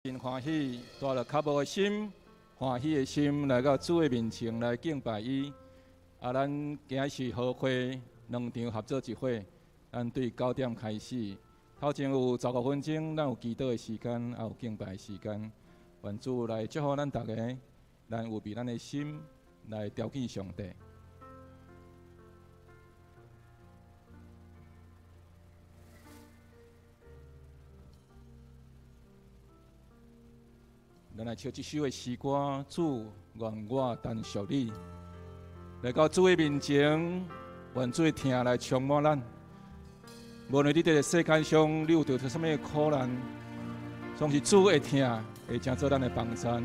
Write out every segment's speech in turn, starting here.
真歡喜，帶著渴慕的心、歡喜的心來到主的面前來敬拜伊。啊，咱今日是合會兩場合做一會，咱對9點開始。頭前有15分鐘，咱有祈禱的時間，也有敬拜的時間。願主來祝福咱逐家，咱預備咱的心來朝見上帝。咱來唱這首的詩歌，主願我單屬你，來到主的面前，願主的疼來充滿咱。無論你佇這個世間上，你有著啥物苦難，總是主的疼會成做咱的幫贊。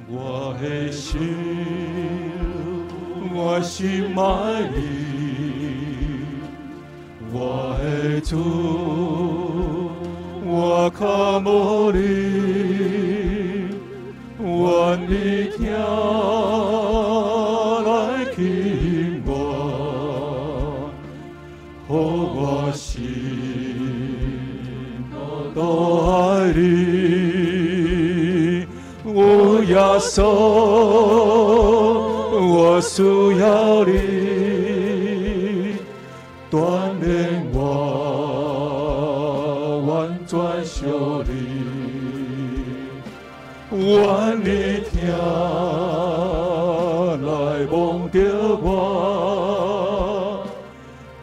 我的心，我心愛你，我的主，我渴慕你，願你疼來吸引我，予我心都愛你。有耶穌，我需要你，鍛鍊我完全屬你，願你疼來摸著我，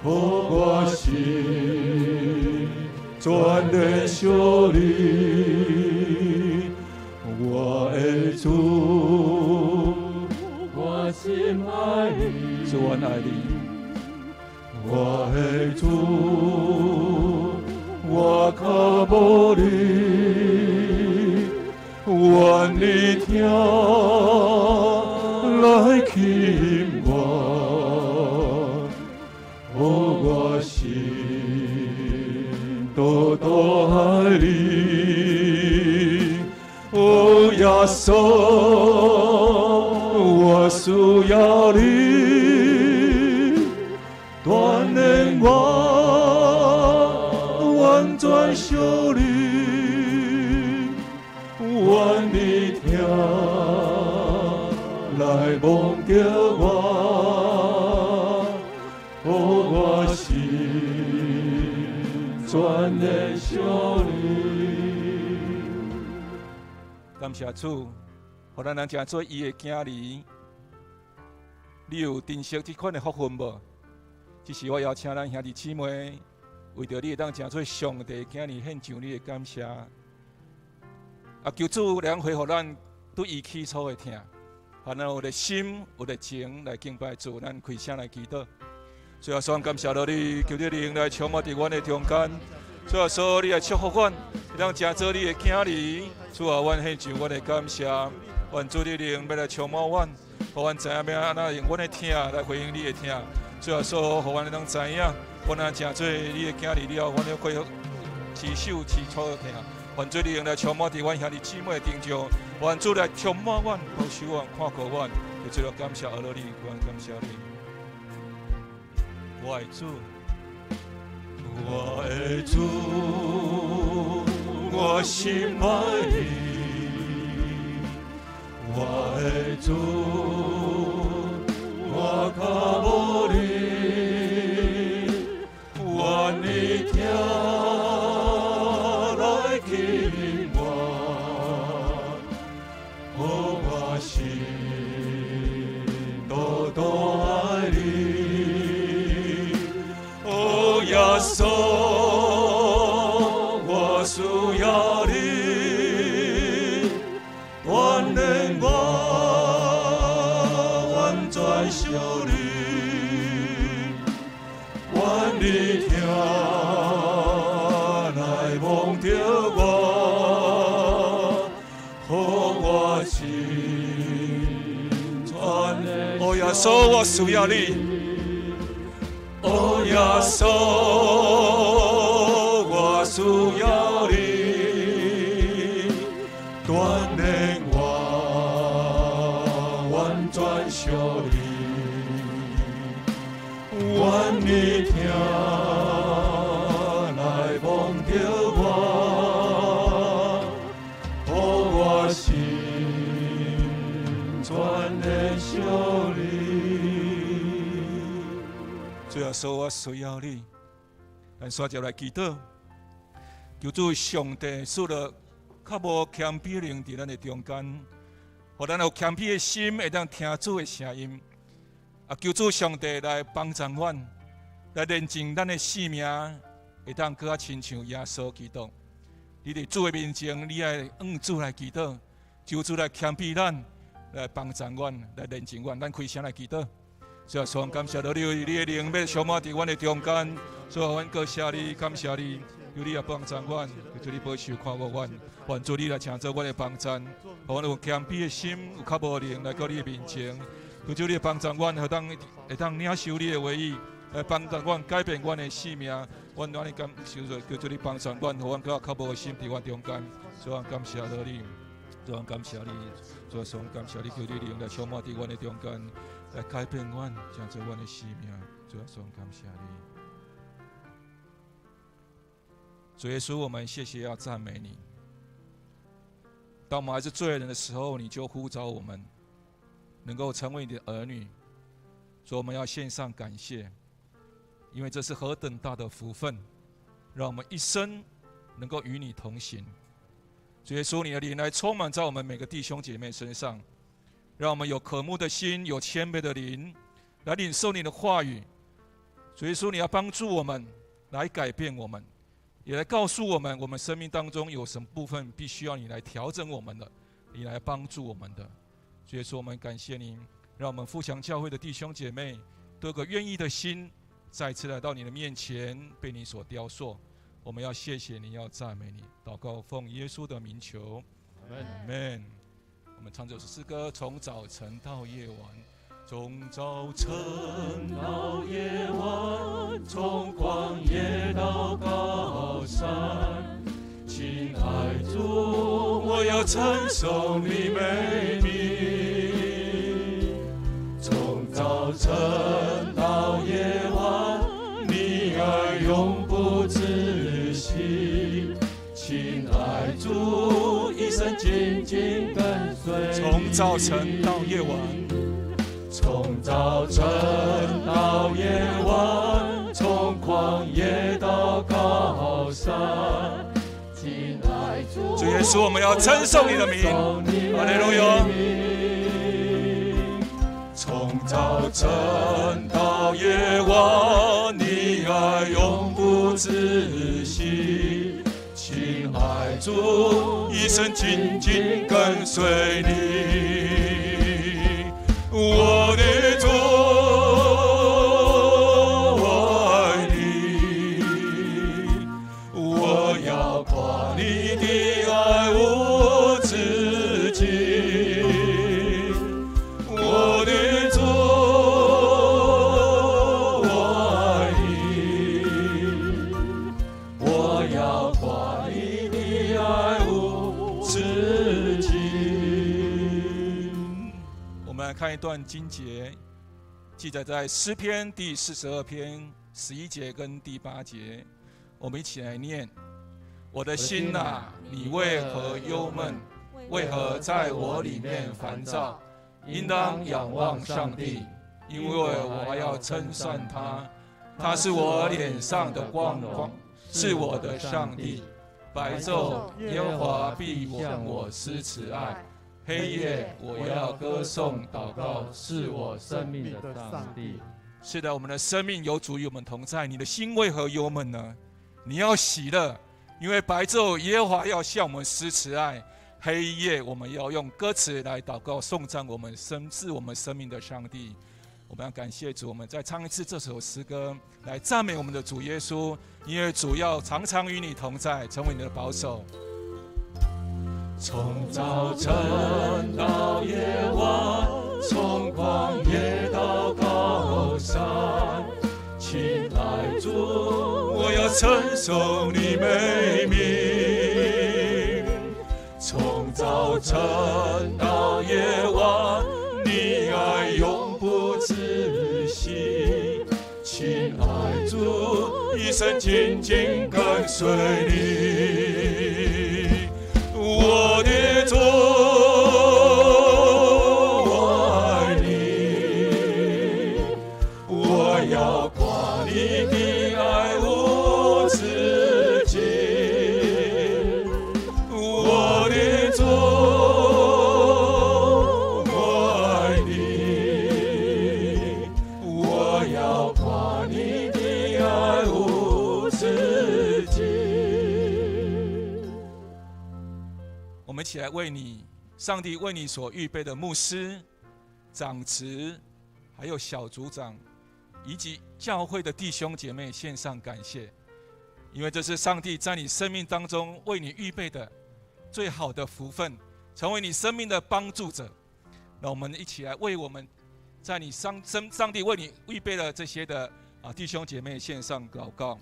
予我心全然屬你。我的主，我心愛你，主我愛你。我的主，我渴慕你，願你疼來吸引我，予我心多多愛你。哦，耶穌，我需要你，鍛鍊我完全屬你，願你疼來摸著我，予我心全然屬你。感謝主，予咱人成做伊的囝兒。你有珍惜這款的福分無？這是我邀請咱兄弟姊妹，為著你會當成做上帝的囝兒，獻上你的感謝。啊，求主來恢復咱對伊起初的疼，予咱有熱心、有熱情來敬拜主。咱開聲來祈禱。主啊，感謝著你，求你靈來充滿佇阮的中間。主啊，你來祝福阮，會當成做你的囝兒。主啊，阮獻上阮的感謝，願主你靈欲來充滿阮，予阮知影欲按怎用阮的疼來回應你的疼。主啊，予阮會當知影，阮若成做你的囝兒了，阮欲恢復持守起初的疼。願主你靈來充滿佇阮兄弟姊妹當中，願主來充滿阮，保守阮，看顧阮。就這個感謝阿羅你，阮感謝你。我的主，我的主，我心愛你，我的主，我渴慕你，願你疼來吸引我，予我心多多愛你。哦，耶穌，我需要你，鍛鍊我完全屬你，願你疼來摸著我，予我心全。哦，耶穌，我需要你。哦，耶穌，我需要你，鍛鍊我完全屬你，願你疼來摸著我，耶穌，我需要你。咱煞就來祈禱，求主上帝賜予較無謙卑靈佇咱的中間，予咱有謙卑的心，會當聽主的聲音。啊，求主上帝來幫助阮，來煉淨咱的生命，會當閣較親像耶穌基督。你佇主的面前，你愛向主來祈禱，求主來謙卑咱，來幫助阮，來煉淨阮。咱開聲來祈禱。主啊，雙感謝你，你的靈欲充滿佇阮的中間。主啊，阮感謝你，感謝你，求你來幫助阮，求你保守看顧阮，願主你來成做阮的幫贊，予阮有謙卑的心，有較無靈來到你的面前。求主你幫助阮，會當領受你的話語，來幫助阮改變阮的生命。阮願意感受著，求主你幫助阮，予阮閣較無的心佇阮中間。主啊，感謝你，主啊，感謝你，主啊，感謝你，求你靈來充滿佇阮的中間，來改變阮，成做阮的生命。主啊，感謝你。主耶穌，我們謝謝要讚美你。當我們還是罪人的時候，你就呼召我們，能夠成為你的兒女。所以我們要獻上感謝，因為這是何等大的福分，讓我們一生能夠與你同行。主耶穌，你的靈來充滿在我們每個弟兄姐妹身上，讓我們有渴慕的心，有謙卑的靈，來領受你的話語。主耶穌，你要幫助我們，來改變我們，也來告訴我們，我們生命當中有什麼部分必須要你來調整我們的，你來幫助我們的。主耶穌，我們感謝你，讓我們富強教會的弟兄姐妹都有個願意的心，再次來到你的面前，被你所雕塑。我們要謝謝你，要讚美你，禱告奉耶穌的名求，阿門。我們唱這首詩歌，從早晨到夜晚，從早晨到夜晚，從曠野到高山，親愛主，我要稱頌你美名。從早晨到夜晚，你愛永不止息，親愛主，一生緊緊跟隨。從早晨到夜晚，從早晨到夜晚，從曠野到高山，親愛主，主耶穌，我們要稱頌你的名，哈利路亞。從早晨到夜晚，你愛永不止息，親愛主，一生緊緊跟隨你，我的主，我愛你，我要誇你的愛無止境，我的主，我愛你，我要誇你的愛無止境。我們來看一段經節，記載在詩篇第42篇11節跟第8節，我們一起來念：我的心哪，你為何憂悶？為何在我裡面煩躁？應當仰望上帝，因為我還要稱讚他。他是我臉上的光榮，是我的上帝。白晝耶和華必向我施慈愛，黑夜我要歌頌禱告，是我生命的上帝。是的，我們的生命有主與我們同在。你的心為何憂悶呢？你要喜樂，因為白晝耶和華要向我們施慈愛，黑夜我們要用歌詞來禱告頌讚我們生賜我們生命的上帝。我們要感謝主，我們再唱一次這首詩歌，來讚美我們的主耶穌，因為主要常常與你同在，成為你的保守。從早晨到夜晚，從曠野到高山，親愛主，我要稱頌你美名。從早晨到夜晚，你愛永不止息，親愛主，一生緊緊跟隨你，我的主，我愛你，我要誇你們一起來為你，上帝為你所預備的牧師、長執，還有小組長，以及教會的弟兄姐妹獻上感謝，因為這是上帝在你生命當中為你預備的最好的福分，成為你生命的幫助者。讓我們一起來為我們在你上帝為你預備的這些的弟兄姐妹獻上禱告。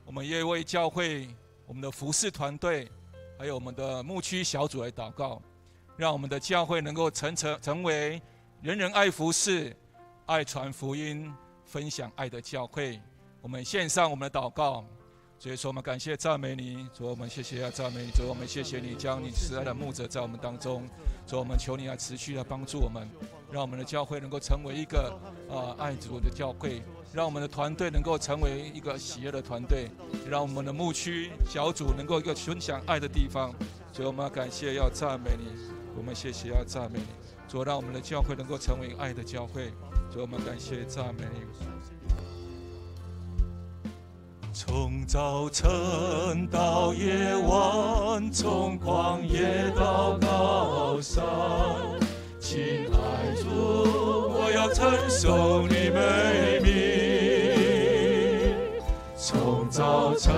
我們也為教會、我們的服侍團隊，還有我們的牧區小組來禱告，讓我們的教會能夠成為人人愛服侍、愛傳福音、分享愛的教會。我們獻上我們的禱告。所以說，我們感謝讚美你，主，我們謝謝要讚美你，主，我們謝謝你將你慈愛的牧者在我們當中，主，我們求你來持續的幫助我們，讓我們的教會能夠成為一個愛主的教會，讓我們的團隊能夠成為一個喜樂的團隊，讓我們的牧區小組能夠一個分享愛的地方。所以我們要感謝要讚美你，我們謝謝要讚美你，主，讓我們的教會能夠成為愛的教會。主，我們感謝讚美你。從早晨到夜晚，從曠野到高山，親愛主，我要稱頌你美名。從早晨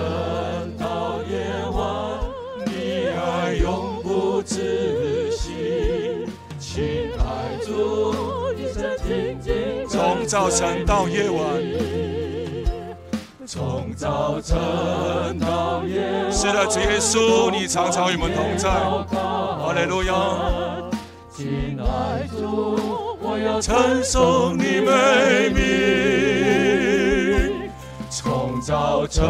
到夜晚，你愛永不止息。親愛主，一生緊緊從早晨到夜晚。從早晨到夜晚，是的，主耶穌，你常常與我們同在。哈利路亞。親愛主，我要稱頌你美名。從早晨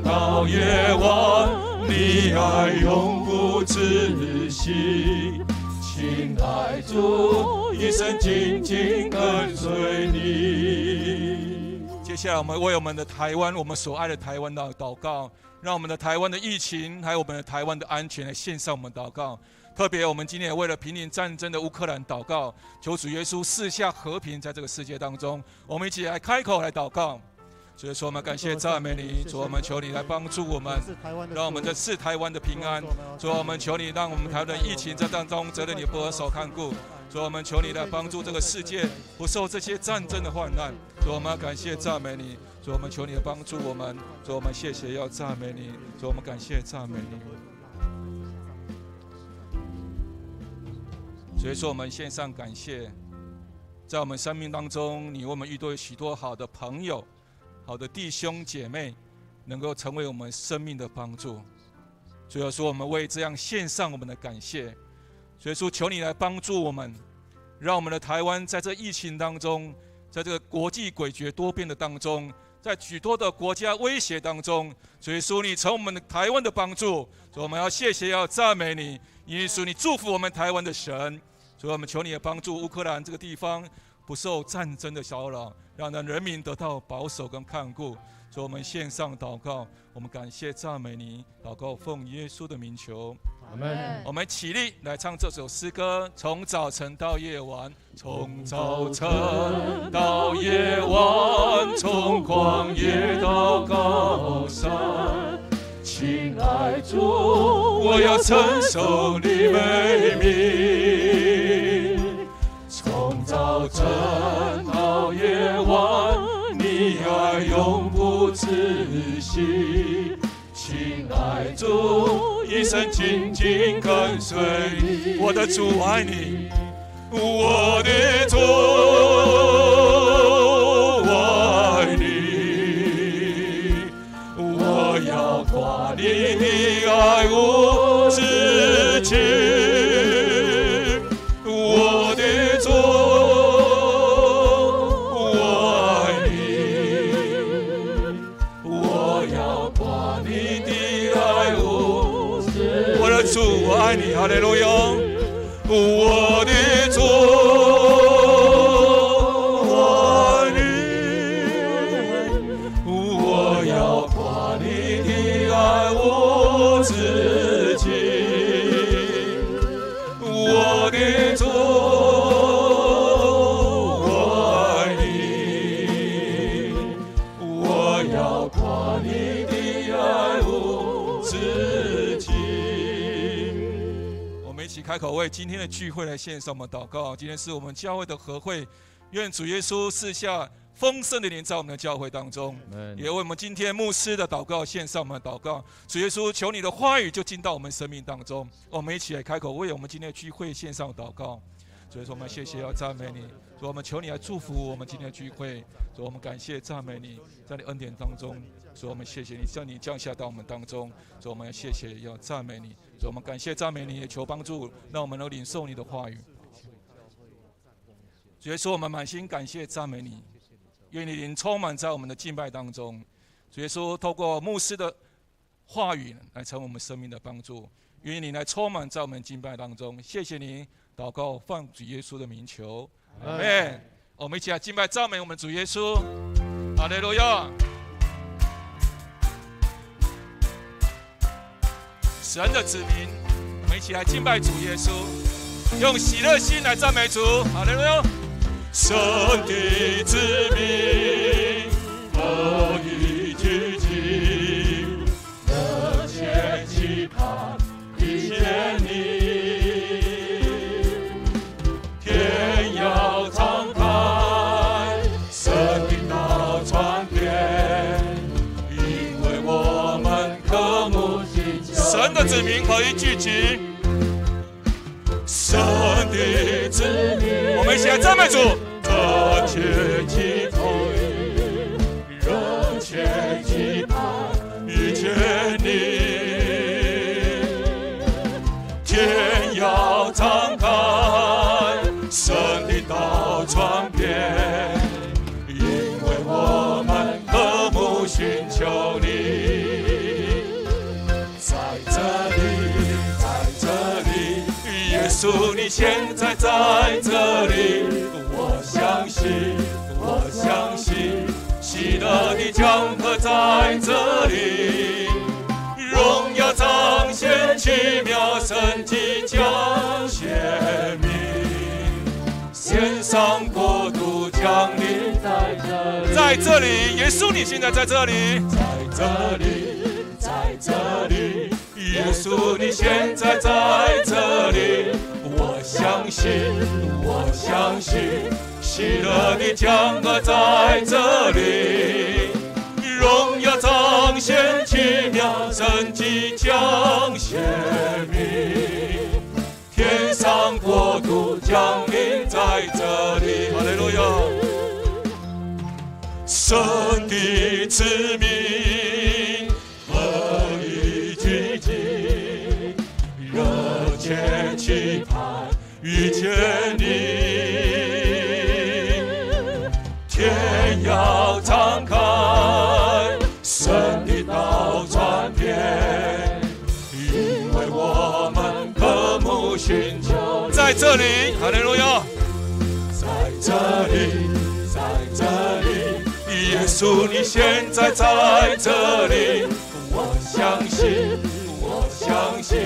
到夜晚，你愛永不止息。親愛主，一生緊緊跟隨你。接下來，我們為我們的台灣，我們所愛的台灣的禱告，讓我們的台灣的疫情，還有我們的台灣的安全來獻上我們禱告。特別，我們今天也為了瀕臨戰爭的烏克蘭禱告，求主耶穌賜下和平在這個世界當中。我們一起來開口來禱告。所以說，我們感謝讚美你，主，我們求你來幫助我們，讓我們的賜台灣的平安。主，我們求你讓我們台灣的疫情在當中得到你保守看顧。主，我們求你來幫助這個世界不受這些戰爭的患難。主，我們感謝讚美你。主，我們求你來幫助我們。主，我們謝謝要讚美你。主，我們感謝讚美你。所以說，我們獻上感謝，在我們生命當中，你為我們遇到許多好的朋友、好的弟兄姐妹，能夠成為我們生命的幫助。主要說，我們為這樣獻上我們的感謝。所以說，求你來幫助我們，讓我們的台灣在這疫情當中，在這個國際詭譎多變的當中，在許多的國家威脅當中，主耶穌，你成為我們的台灣的幫助。所以我們要謝謝，要讚美你，耶穌，你祝福我們台灣的神。所以我們求你的幫助，烏克蘭這個地方不受戰爭的騷擾，讓那人民得到保守跟看顧。所以我們獻上禱告，我們感謝讚美你，禱告奉耶穌的名求。阿們。我們起立來唱這首詩歌，從早晨到夜晚，從早晨到夜晚，從曠野到高山，親愛主，我要稱頌你美名。從早晨到夜晚，你愛永不止息。親愛主，一生緊緊跟隨你。我的主，我愛你，我的主，我愛你，我要誇你的愛無止境。我的主，我愛你，我要誇你的愛無止境。我的主，我愛你，哈利路亞。我的主，我愛你，我要誇你的愛無止境。我的主，我愛你，我要誇你的愛無止境。起開口為今天的聚會來獻上我們禱告。今天是我們教會的合會，願主耶穌賜下豐盛的靈在我們的教會當中，也為我們今天牧師的禱告獻上我們的禱告。主耶穌，求你的話語就進到我們生命當中。我們一起來開口為我們今天的聚會獻上禱告。主耶穌，我們謝謝，要讚美你。主，我們求你來祝福我們今天的聚會。主，我們感謝讚美你，在你恩典當中。主，我們謝謝你，將你降下到我們當中。主，我們謝謝，要讚美你。主，我們感謝讚美你，也求幫助，讓我們能領受你的話語。主耶穌，我們滿心感謝讚美你，願你靈充滿在我們的敬拜當中。主耶穌，透過牧師的話語來成為我們生命的幫助。願你來充滿在我們敬拜當中。謝謝你，禱告奉主耶穌的名求，阿門。我們一起來敬拜讚美我們主耶穌，哈利路亞。神的子民，我們一起來敬拜主耶穌，用喜樂心來讚美主，哈利路亞。神的子民，何以聚集，熱切期盼遇見你，天要敞開，神的道傳遍，因為我們渴慕尋求。神的子民可以聚集，神的子民，我們一起來讚美主。熱切期盼，熱切期盼遇見你，天要敞開，神的道傳遍，因為我們渴慕尋求你。在這裡，在這裡，耶穌你現在在這裡，我相信，我相信，喜樂的江河在這裡，榮耀彰顯，奇妙神蹟將顯明，天上國度降臨在這裡，在這裡，耶穌你現在在這裡，在這裡，在這裡，耶穌你現在在這裡，我相信，我相信，喜樂的江河在這裡，榮耀彰顯，奇妙神蹟將顯明，天上國度降臨在這裡，哈利路亞。神的子民何以聚集，熱切期盼遇見你，天要敞開，神的道傳遍，因為我們渴慕尋求。在這裡，哈利路亞。在這裡，在這裡，耶穌你現在在這裡，我相信，我相信，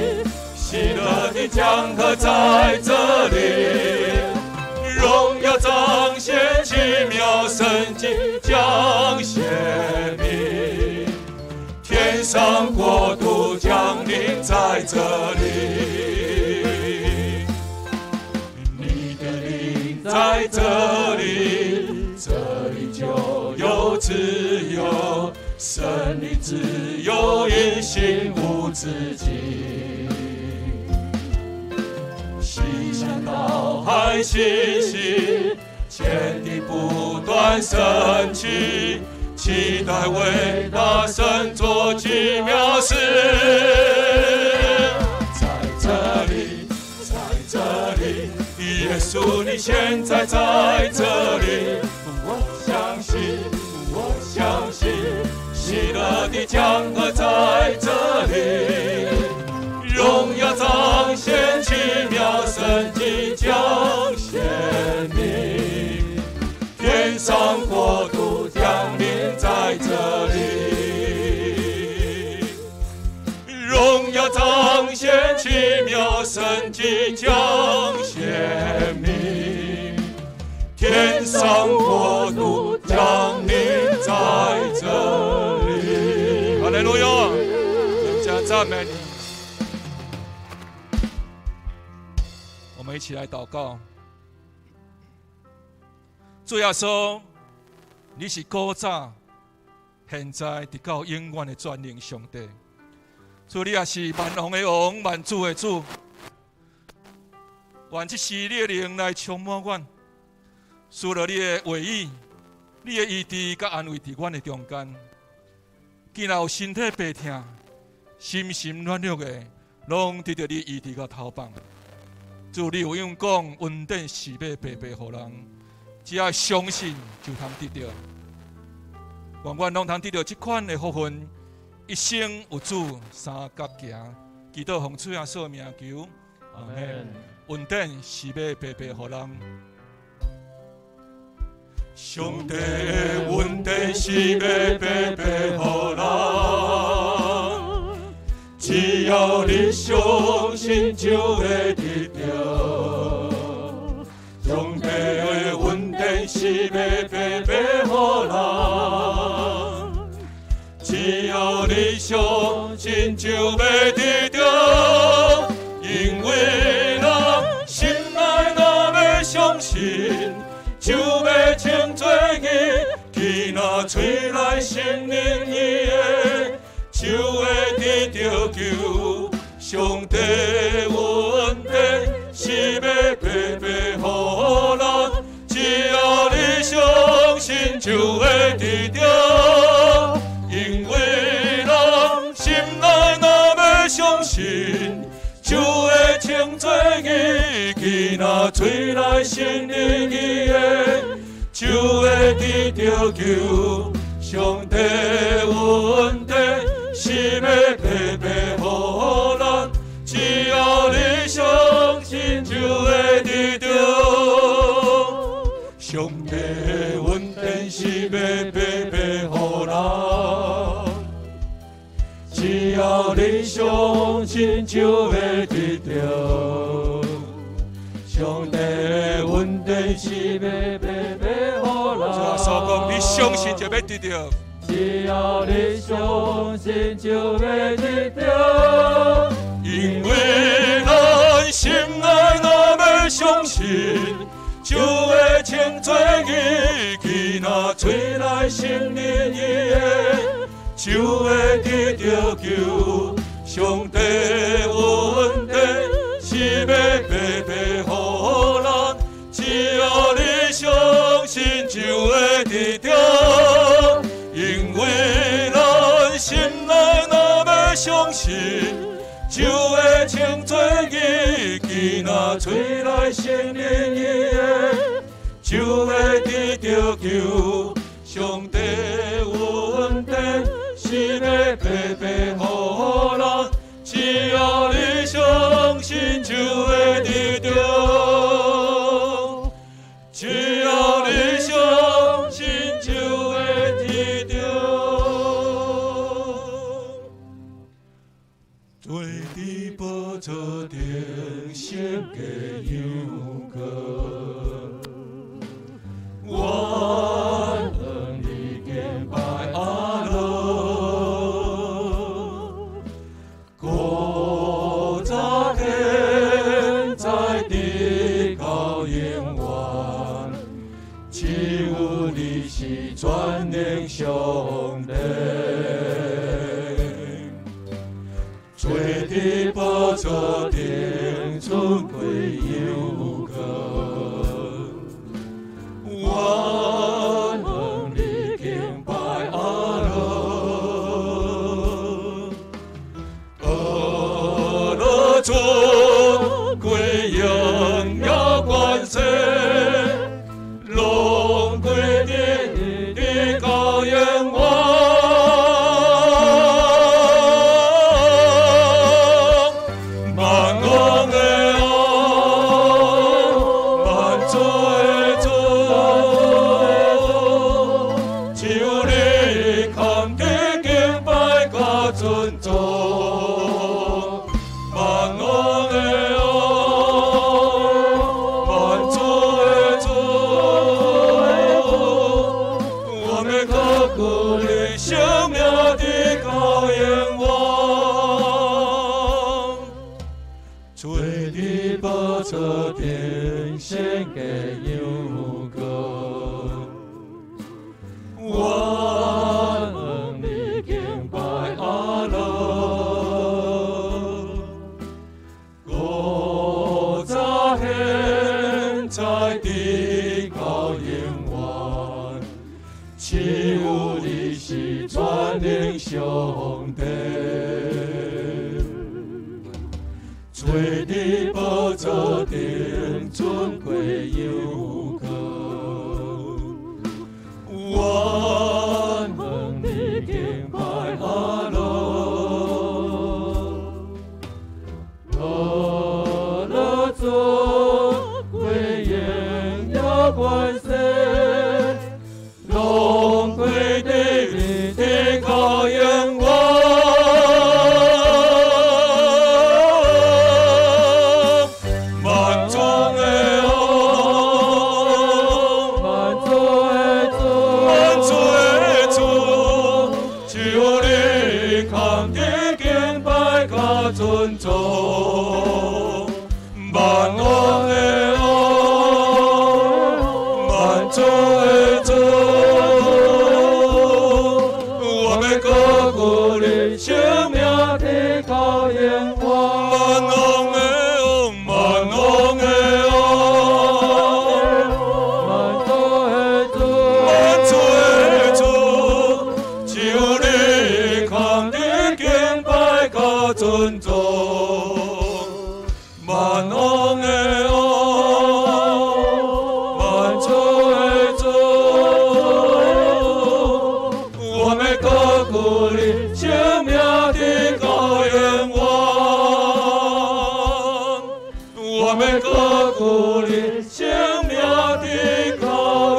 喜樂的江河在這裡，榮耀彰顯，奇妙神蹟將顯明，天上國度降臨在這裡，你的靈在這裡，這裡就有自由，神的自由運行無止境，西山到海信心，天地不斷升起，期待偉大神作奇妙事。在這裡，在這裡，耶穌你現在在這裡，我相信，我相信，喜樂的江河在這裡，榮耀彰顯，奇妙神蹟將顯明，天上國度降臨在這裡，榮耀彰顯，奇妙神蹟將顯明，天上國度降臨在這裡。哈利路亞，更加讚美你。們一起來禱告。主耶穌，你是古早、現在、直到永遠的全能上帝。主，你也是萬王的王、萬主的主。願這時你的靈來充滿阮，賜予你的話語、你的醫治佮安慰佇阮的中間。今若有身體病痛、心神軟弱的，攏得著你醫治佮投放。主，你有應講恩典是欲白白予人，只要相信就通得著。願阮攏通得著這款的福分，一生有主相佮行。祈禱奉主耶穌名求，阿門。恩典是欲白白予人。上帝的恩典是欲白白予人，只要你相信就會得著。上帝的恩典是欲白白予人，只要你相信就會得著。因為人心內若欲相信，就欲稱做義；伊若喙內承認伊的，就會得著救。上帝恩典是欲白白予人，只要你相信就會得著。因為人心內若欲相信，就會稱做義；伊若喙內承認伊的，就會得著救。上帝恩典是欲白白予咱，只要你相信就會得著。上帝恩典是欲白白予人，只要你相信就會得著。上帝恩典是欲白白予人。主耶穌講，你相信就欲得著。只要你相信就會得著。因為咱心內若欲相信，就會稱做義；伊若喙內承認伊的，就會得著救。上帝恩典是欲白白予咱，只要你相信就會得著。因為咱心內若欲相信，就會稱做義；伊若喙內承認伊的，就會得著救。上帝恩典是欲白白予人，只要你相信就會得著。只要你相信就會得著。坐佇寶座頂聖的羊羔，我向你敬拜阿樂，古早現在直到永遠，只有你是全能上帝。坐佇寶座頂尊貴羊羔，我向你敬拜阿樂，阿樂尊貴榮耀權勢，攏歸你直到永遠。萬王的王，萬主的主，只有你堪得敬拜佮尊崇。萬王的王，萬主的主，我們高舉你聖名直到永遠。坐佇寶座頂獻給羊羔。願你敬拜阿樂，古早現在直到永遠，只有你是全能上帝。坐佇寶座頂，尊貴羊羔。願你敬拜阿樂，阿樂尊貴榮耀權勢，攏歸佇你直到永遠。萬眾的王，萬眾的主，只有你堪得敬拜佮尊崇。萬王的王，萬主的主，我欲高舉你聖名直到永遠。萬王的王，萬王的王，萬主的主，只有你堪得敬拜佮尊崇。萬王的王，萬主的主，我欲高舉你聖名直到永遠。我欲高舉你聖名直到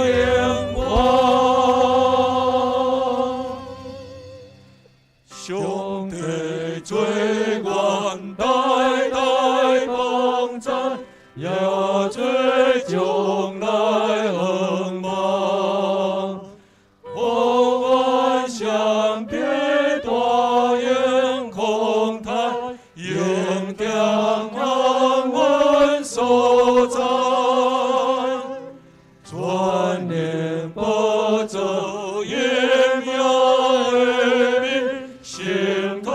永遠。上帝做阮代代幫贊，也做將來向望。予阮相別大榮空談，永踮安穩所在。全能寶座榮耀的面，聖徒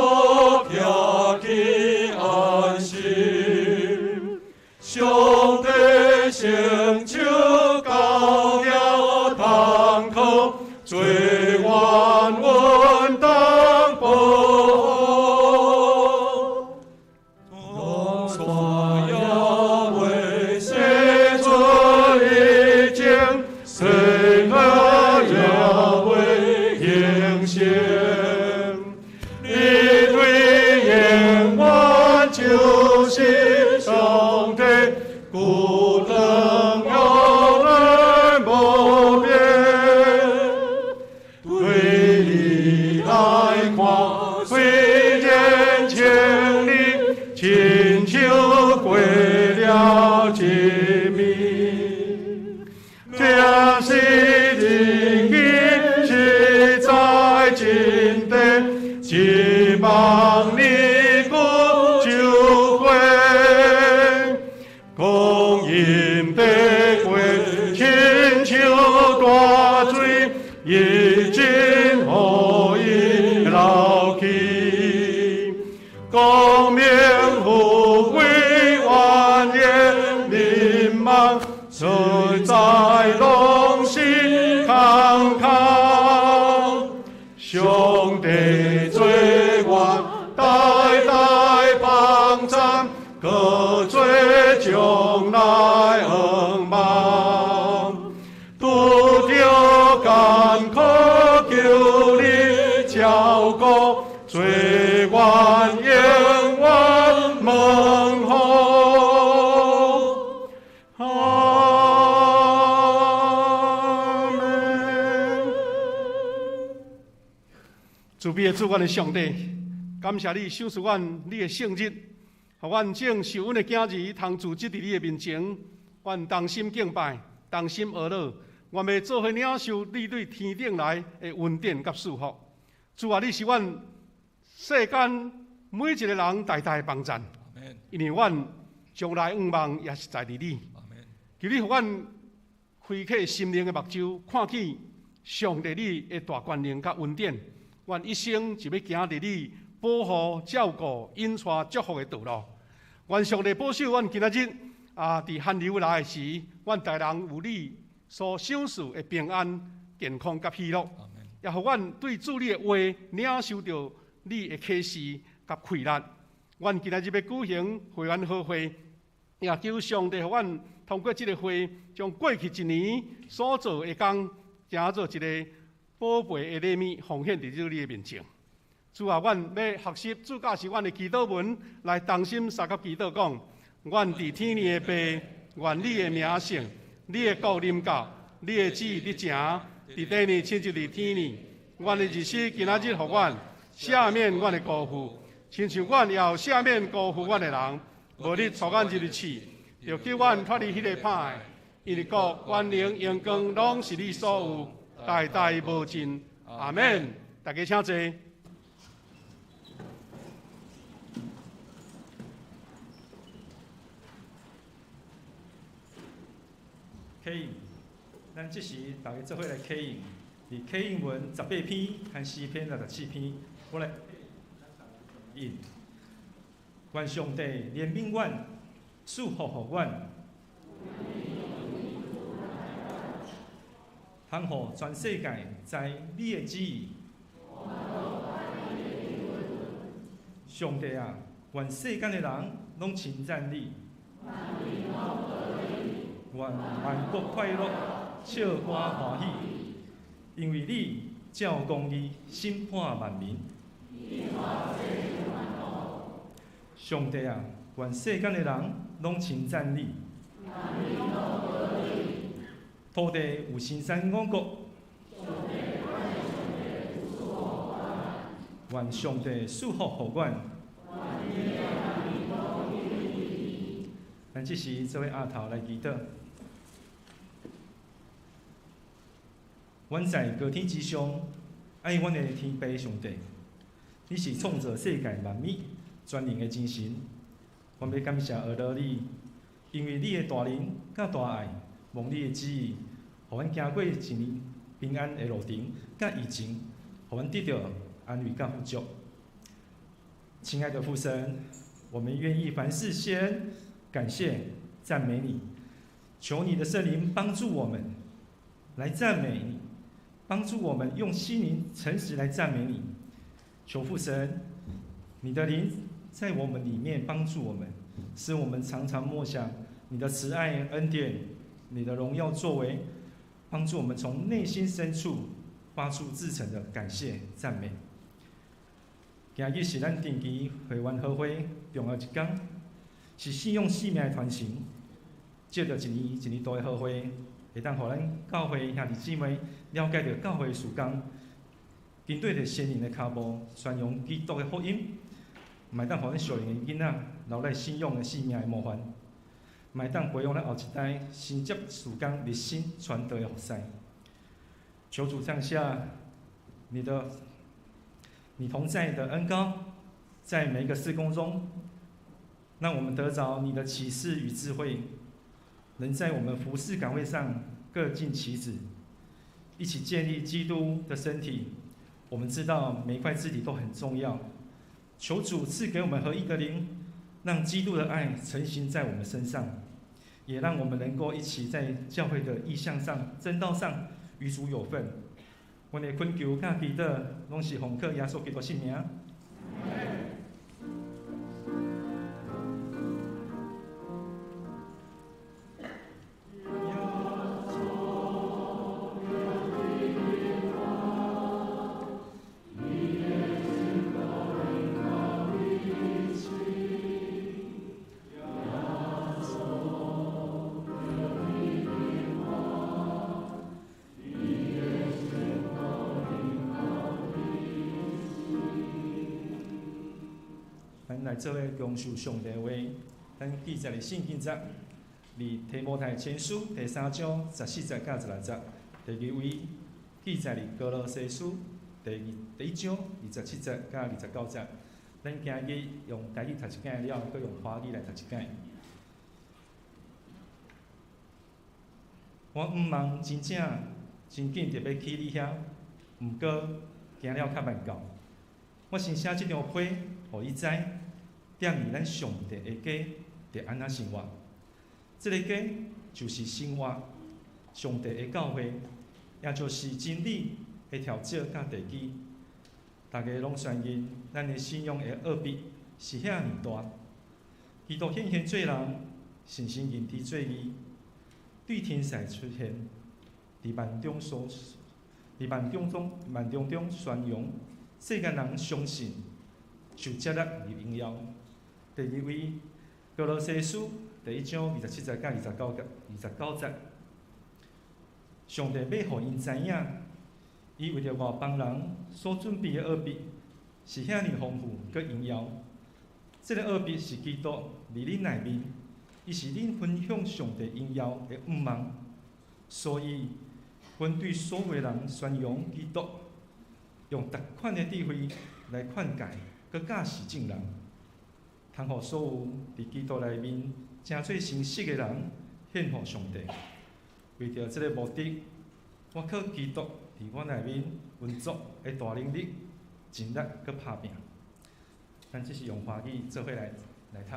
徛起安心。上帝成就高了堂口，做願阮當保護。主也未洗出以前，生兒也未形成。你對永遠就是上帝，孤能永遠無變。對你來看，雖然千里，親像過了一暝。這是日記實在真的，一望年久就過，光陰的過，親像大水，已經予伊流去。光明富貴萬言迷茫，實在攏是空空。上帝做阮代代幫贊，閣做將來向望。拄著艱苦求你照顧，做阮永遠門戶。阿們。慈悲的主，阮的上帝，感謝你賞賜阮你的聖日，予阮眾受阮的囝兒通聚集佇你的面前，阮同心敬拜，同心哀禱，願欲做伙領受你對天頂來的恩典佮祝福。主啊，你是阮世間每一個人大大的幫贊，因為阮將來向望也是在佇你。求你予阮開啟心靈的目睭，看見上帝你的大權能佮恩典。阮一生就欲行佇你保護、照顧、引帶、祝福的道路。願上帝保守阮今仔日啊，佇寒流來的時，阮逐人有你所賞賜的平安、健康佮喜樂，也予阮對主你的話領受著你的啟示佮氣力。阮今仔日欲舉行會員和會，也求上帝予阮通過這个會，將過去一年所做的工，成做一个寶貝的禮物，奉獻佇主你的面前。主啊，阮欲學習主教示阮的祈禱文，來同心相佮祈禱講：阮佇天裡的父，願你的名聖，你的國臨到，你的旨意得成，佇地裡親像佇天裡。阮的日食今仔日予阮，赦免阮的辜負，親像阮也有赦免辜負阮的人。無你帶阮入去試，著救阮脫離彼个歹的。因為國、權能、榮光，攏是你所有，代代無盡。阿們。大家請坐。啟應，咱這時大家做伙來啟應，佇啟應文十八篇和詩篇64篇，我來引。願上帝憐憫阮，賜福予阮，通予全世界知你的旨意。上帝啊，願世間的人攏稱讚你。願萬國快樂，唱歌歡喜，因為你照公義審判萬民。上帝啊，願世間的人攏稱讚你。土地有生產五穀。願上帝賜福予阮。咱這時做伙阿頭來祈禱。阮在高天之上，愛阮的天父上帝，你是創造世界萬物全能的真神。阮欲感謝阿羅你，因為你的大能佮大愛，蒙你的旨意，予阮行過一年平安的路程，佮疫情，予阮得著安慰佮富足。親愛的父神，我們願意凡事謝恩、感謝、讚美你，求你的聖靈幫助我們來讚美你，幫助我們用心靈誠實來讚美你。求父神，你的靈在我們裡面幫助我們，使我們常常默想你的慈愛恩典、你的榮耀作為，幫助我們從內心深處發出至誠的感謝讚美。今日是咱定期會員和會重要一天，是信仰生命的傳承。藉著一年一年度的和會，會當予咱教會兄弟姊妹了解著教會的事工，跟對著先人的跤步，宣揚基督的福音，嘛會當予咱少年的囡仔留來信仰的生命的模範，嘛會當培養咱後一代承接事工、熱心傳道的服事。求主降下你同在的恩膏，在每一個事工中，讓我們得著你的啟示與智慧，能在我們服事崗位上各盡其職，一起建立基督的身體。我們知道每一塊肢體都很重要，求主賜給我們合一的靈，讓基督的愛成形在我們身上，也讓我們能夠一起在教會的異象上、真道上與主有份。阮的懇求佮祈禱，攏是奉靠耶穌基督聖名。咱來做伙享受上帝的話，咱記載佇聖經節，佇提摩太前書第三章14節到16節，第二位記載佇歌羅西書第一章27節到29節。咱今日用台語讀一擺了，閣用華語來讀一擺。我向望真正真紧著欲去你遐，毋过行了較慢到。我先寫這張批，予你知，踮佇咱上帝的家著按怎生活。這个家就是生活上帝的教會，也就是真理的條則佮地基。大家攏宣認，咱的信仰的奧秘是遐爾大。基督顯現做人，神聖認知做義，對天使出現，佇萬眾中宣揚，世間人相信，受接納入榮耀。第二位，歌羅西書第一章27節佮29節，上帝欲予𪜶知影，伊為著外邦人所準備的奧秘是遐爾豐富閣榮耀。這个奧秘是基督佇恁內面，伊是恁分享上帝榮耀的向望。所以，阮對所有人宣揚基督，用逐款的智慧來勸誡、閣教示眾人，通予所有佇基督內面成做成熟的人獻予上帝。為著這个目的，我靠基督佇我內面運作的大能力，盡力閣拍拚。咱這是用華語做伙來讀。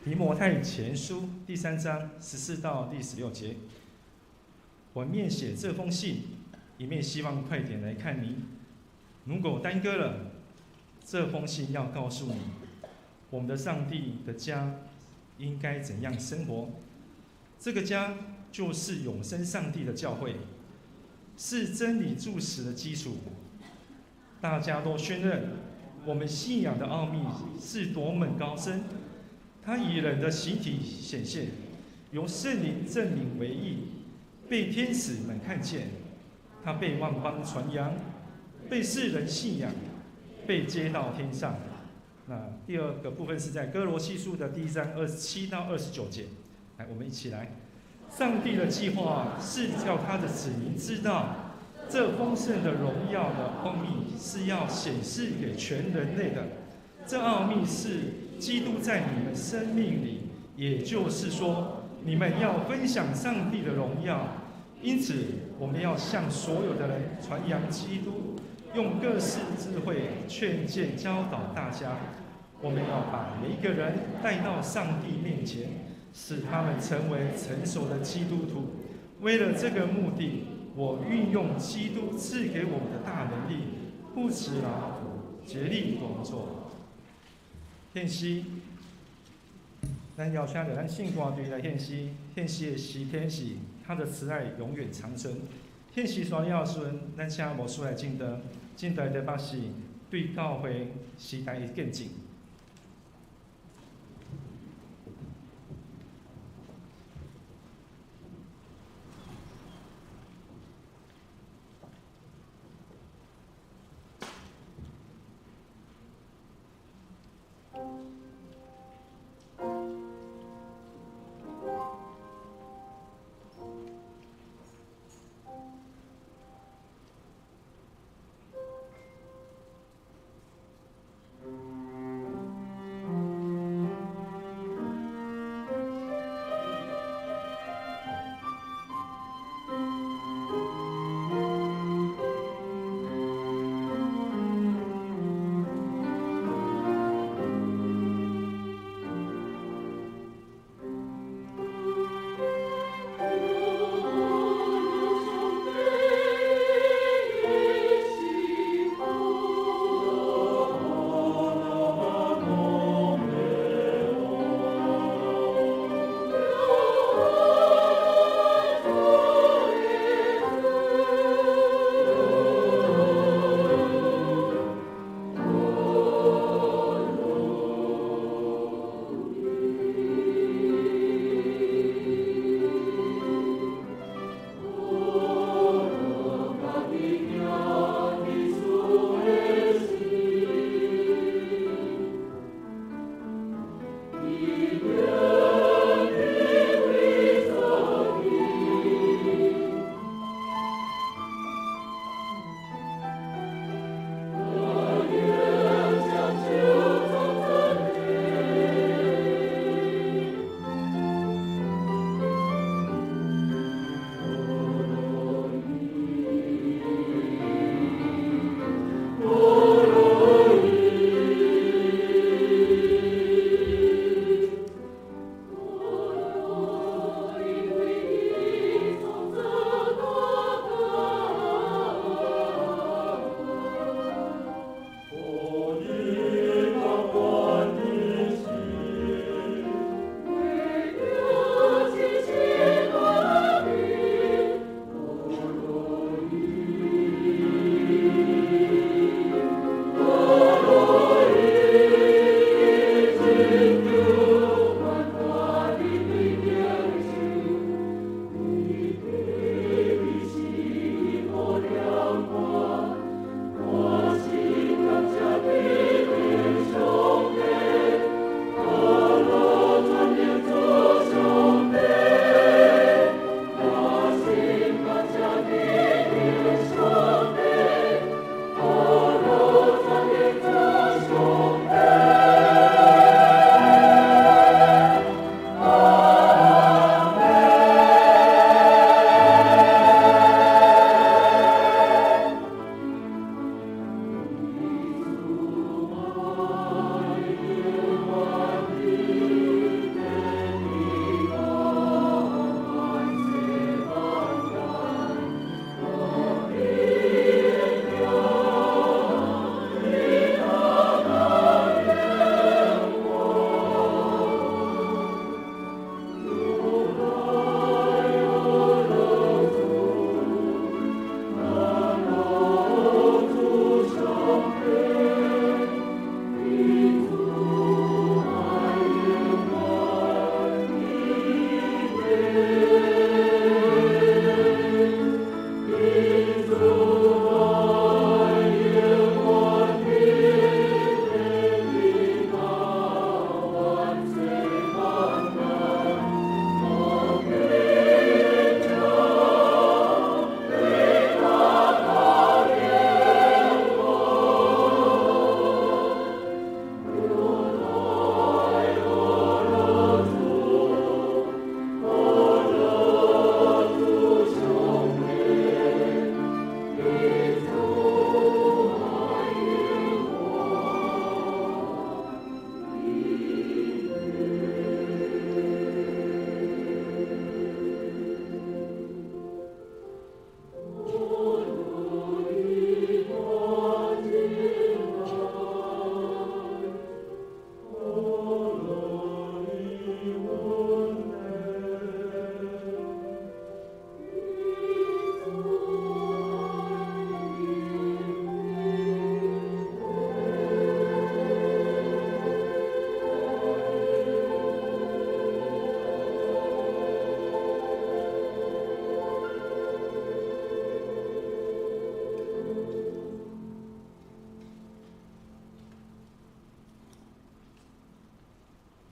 提摩太前書第三章14到第16節，我一面寫這封信，一面希望快點來看你。如果耽擱了，這封信要告訴你，我們的上帝的家應該怎樣生活。這個家就是永生上帝的教會，是真理柱石的基礎。大家都宣認，我們信仰的奧秘是多麼高深。他以人的形體顯現，由聖靈證明為義，被天使們看見。他被萬邦傳揚，被世人信仰，被接到天上。那第二個部分是在歌羅西書的第一章27到29節，來，我們一起來。上帝的計劃是叫他的子民知道，這豐盛的榮耀的奧秘是要顯示給全人類的。這奧秘是基督在你們生命裡，也就是說，你們要分享上帝的榮耀。因此，我們要向所有的人傳揚基督，用各式智慧勸誡教導大家。我們要把每一個人帶到上帝面前，使他們成為成熟的基督徒。為了這個目的，我運用基督賜給我們的大能力，不辭勞苦，竭力工作。獻詩，咱邀請著咱聖歌隊來獻詩。獻詩的詩篇是他的慈愛永遠長存。獻詩煞了時陣，咱請牧師來證道，證道的題目是對教會時代的見證。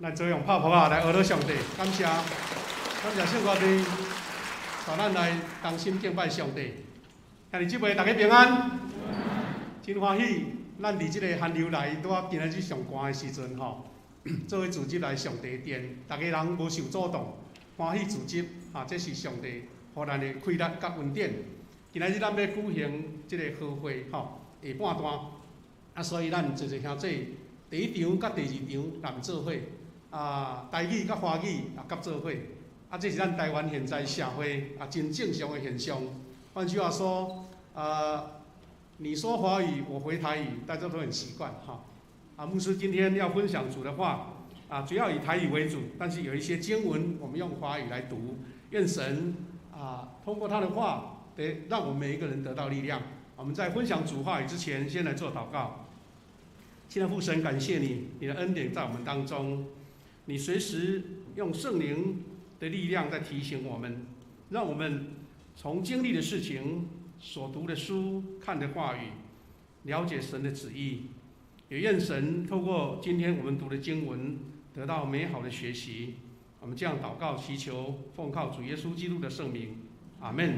咱做用拍噗仔來呵咾上帝，感謝感謝聖歌隊帶咱來同心敬拜上帝。兄弟姊妹，大家平安，真歡喜，咱佇這个寒流來，拄仔今仔日上寒的時陣吼，做伙聚集來上帝殿，逐家人無受阻擋，歡喜聚集，哈，這是上帝予咱的氣力佮恩典。今仔日咱欲舉行這个和會吼，下半段，啊，所以咱濟濟兄弟第一場佮第二場南做伙，啊，台語佮華語也佮做伙，啊，這是咱台灣現在社會啊真正常的現象。換句話說，你說華語，我回台語，大家都很習慣哈。啊，牧師今天要分享主的話，啊，主要以台語為主，但是有一些經文我們用華語來讀。願神啊，通過他的話，得讓我們每一個人得到力量。我們在分享主話語之前，先來做禱告。親愛父神，感謝你，你的恩典在我們當中，你隨時用聖靈的力量在提醒我們，讓我們從經歷的事情、所讀的書、看的話語，了解神的旨意。也願神透過今天我們讀的經文，得到美好的學習。我們這樣禱告祈求，奉靠主耶穌基督的聖名，阿門。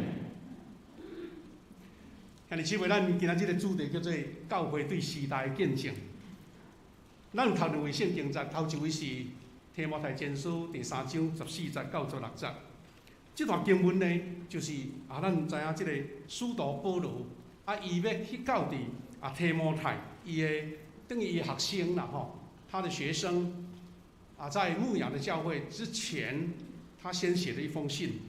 兄弟姊妹，咱今仔這个主題叫做教會對時代的見證。咱有讀兩位聖經節，頭一位是提摩太前書第三章14節到16節。這段經文呢，就是啊，咱知影這个使徒保羅啊，伊欲去教導啊提摩太，伊的等於伊的學生啦吼，他的學生啊，在牧養的教會之前，他先寫了一封信。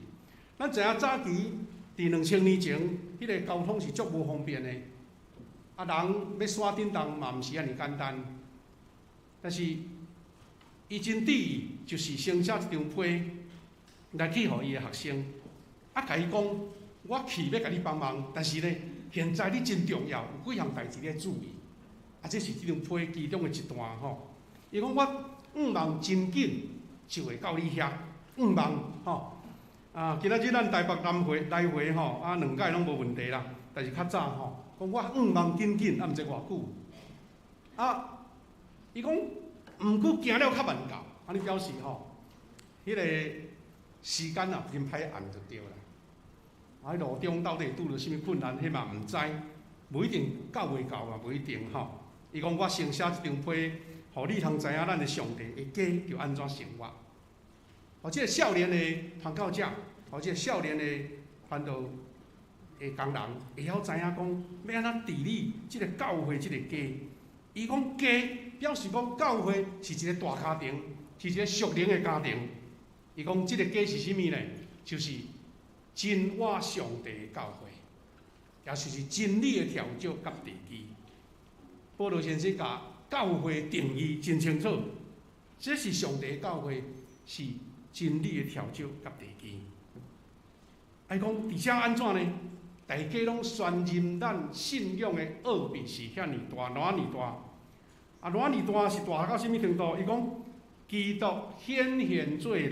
咱知影早期佇2000年前，彼个交通是足無方便的，啊，人欲徙振動嘛，毋是按呢簡單。但是伊真致意，就是先寫一張批來去予伊的學生，啊，共伊講，我去欲共你幫忙，但是呢，現在你真重要，有幾項代誌你愛注意。啊，這是這張批其中的一段吼。伊講我向望真緊就會到你遐，向望吼。啊，今仔日咱台北南回來回吼，啊，兩擺攏無問題啦。但是較早吼，講我向望緊緊，啊，毋知偌久。啊，伊講，毋過行了較慢到，按呢表示吼，彼个時間啊，真歹按就對啦。啊，路中到底會拄著啥物困難，彼嘛毋知，無一定到袂到嘛，無一定吼。伊講我先寫這張批，予你通知影咱的上帝的家著按怎生活。予這个少年的傳教者，予這个少年的傳道的工人，會曉知影講欲按怎治理這个教會這个家。伊講家表示講教會是一个大家庭，是一个屬靈的家庭。伊講這个家是啥物呢？就是真活上帝的教會，也就是真理的柱石佮地基。保羅先生共教會定義真清楚，這是上帝的教會，是真理的柱石佮地基。伊講佇遮按怎呢？大家攏宣認咱信仰的奧秘是遐爾大，偌爾大。啊，偌爾大是大到啥物程度？伊講基督顯現做人，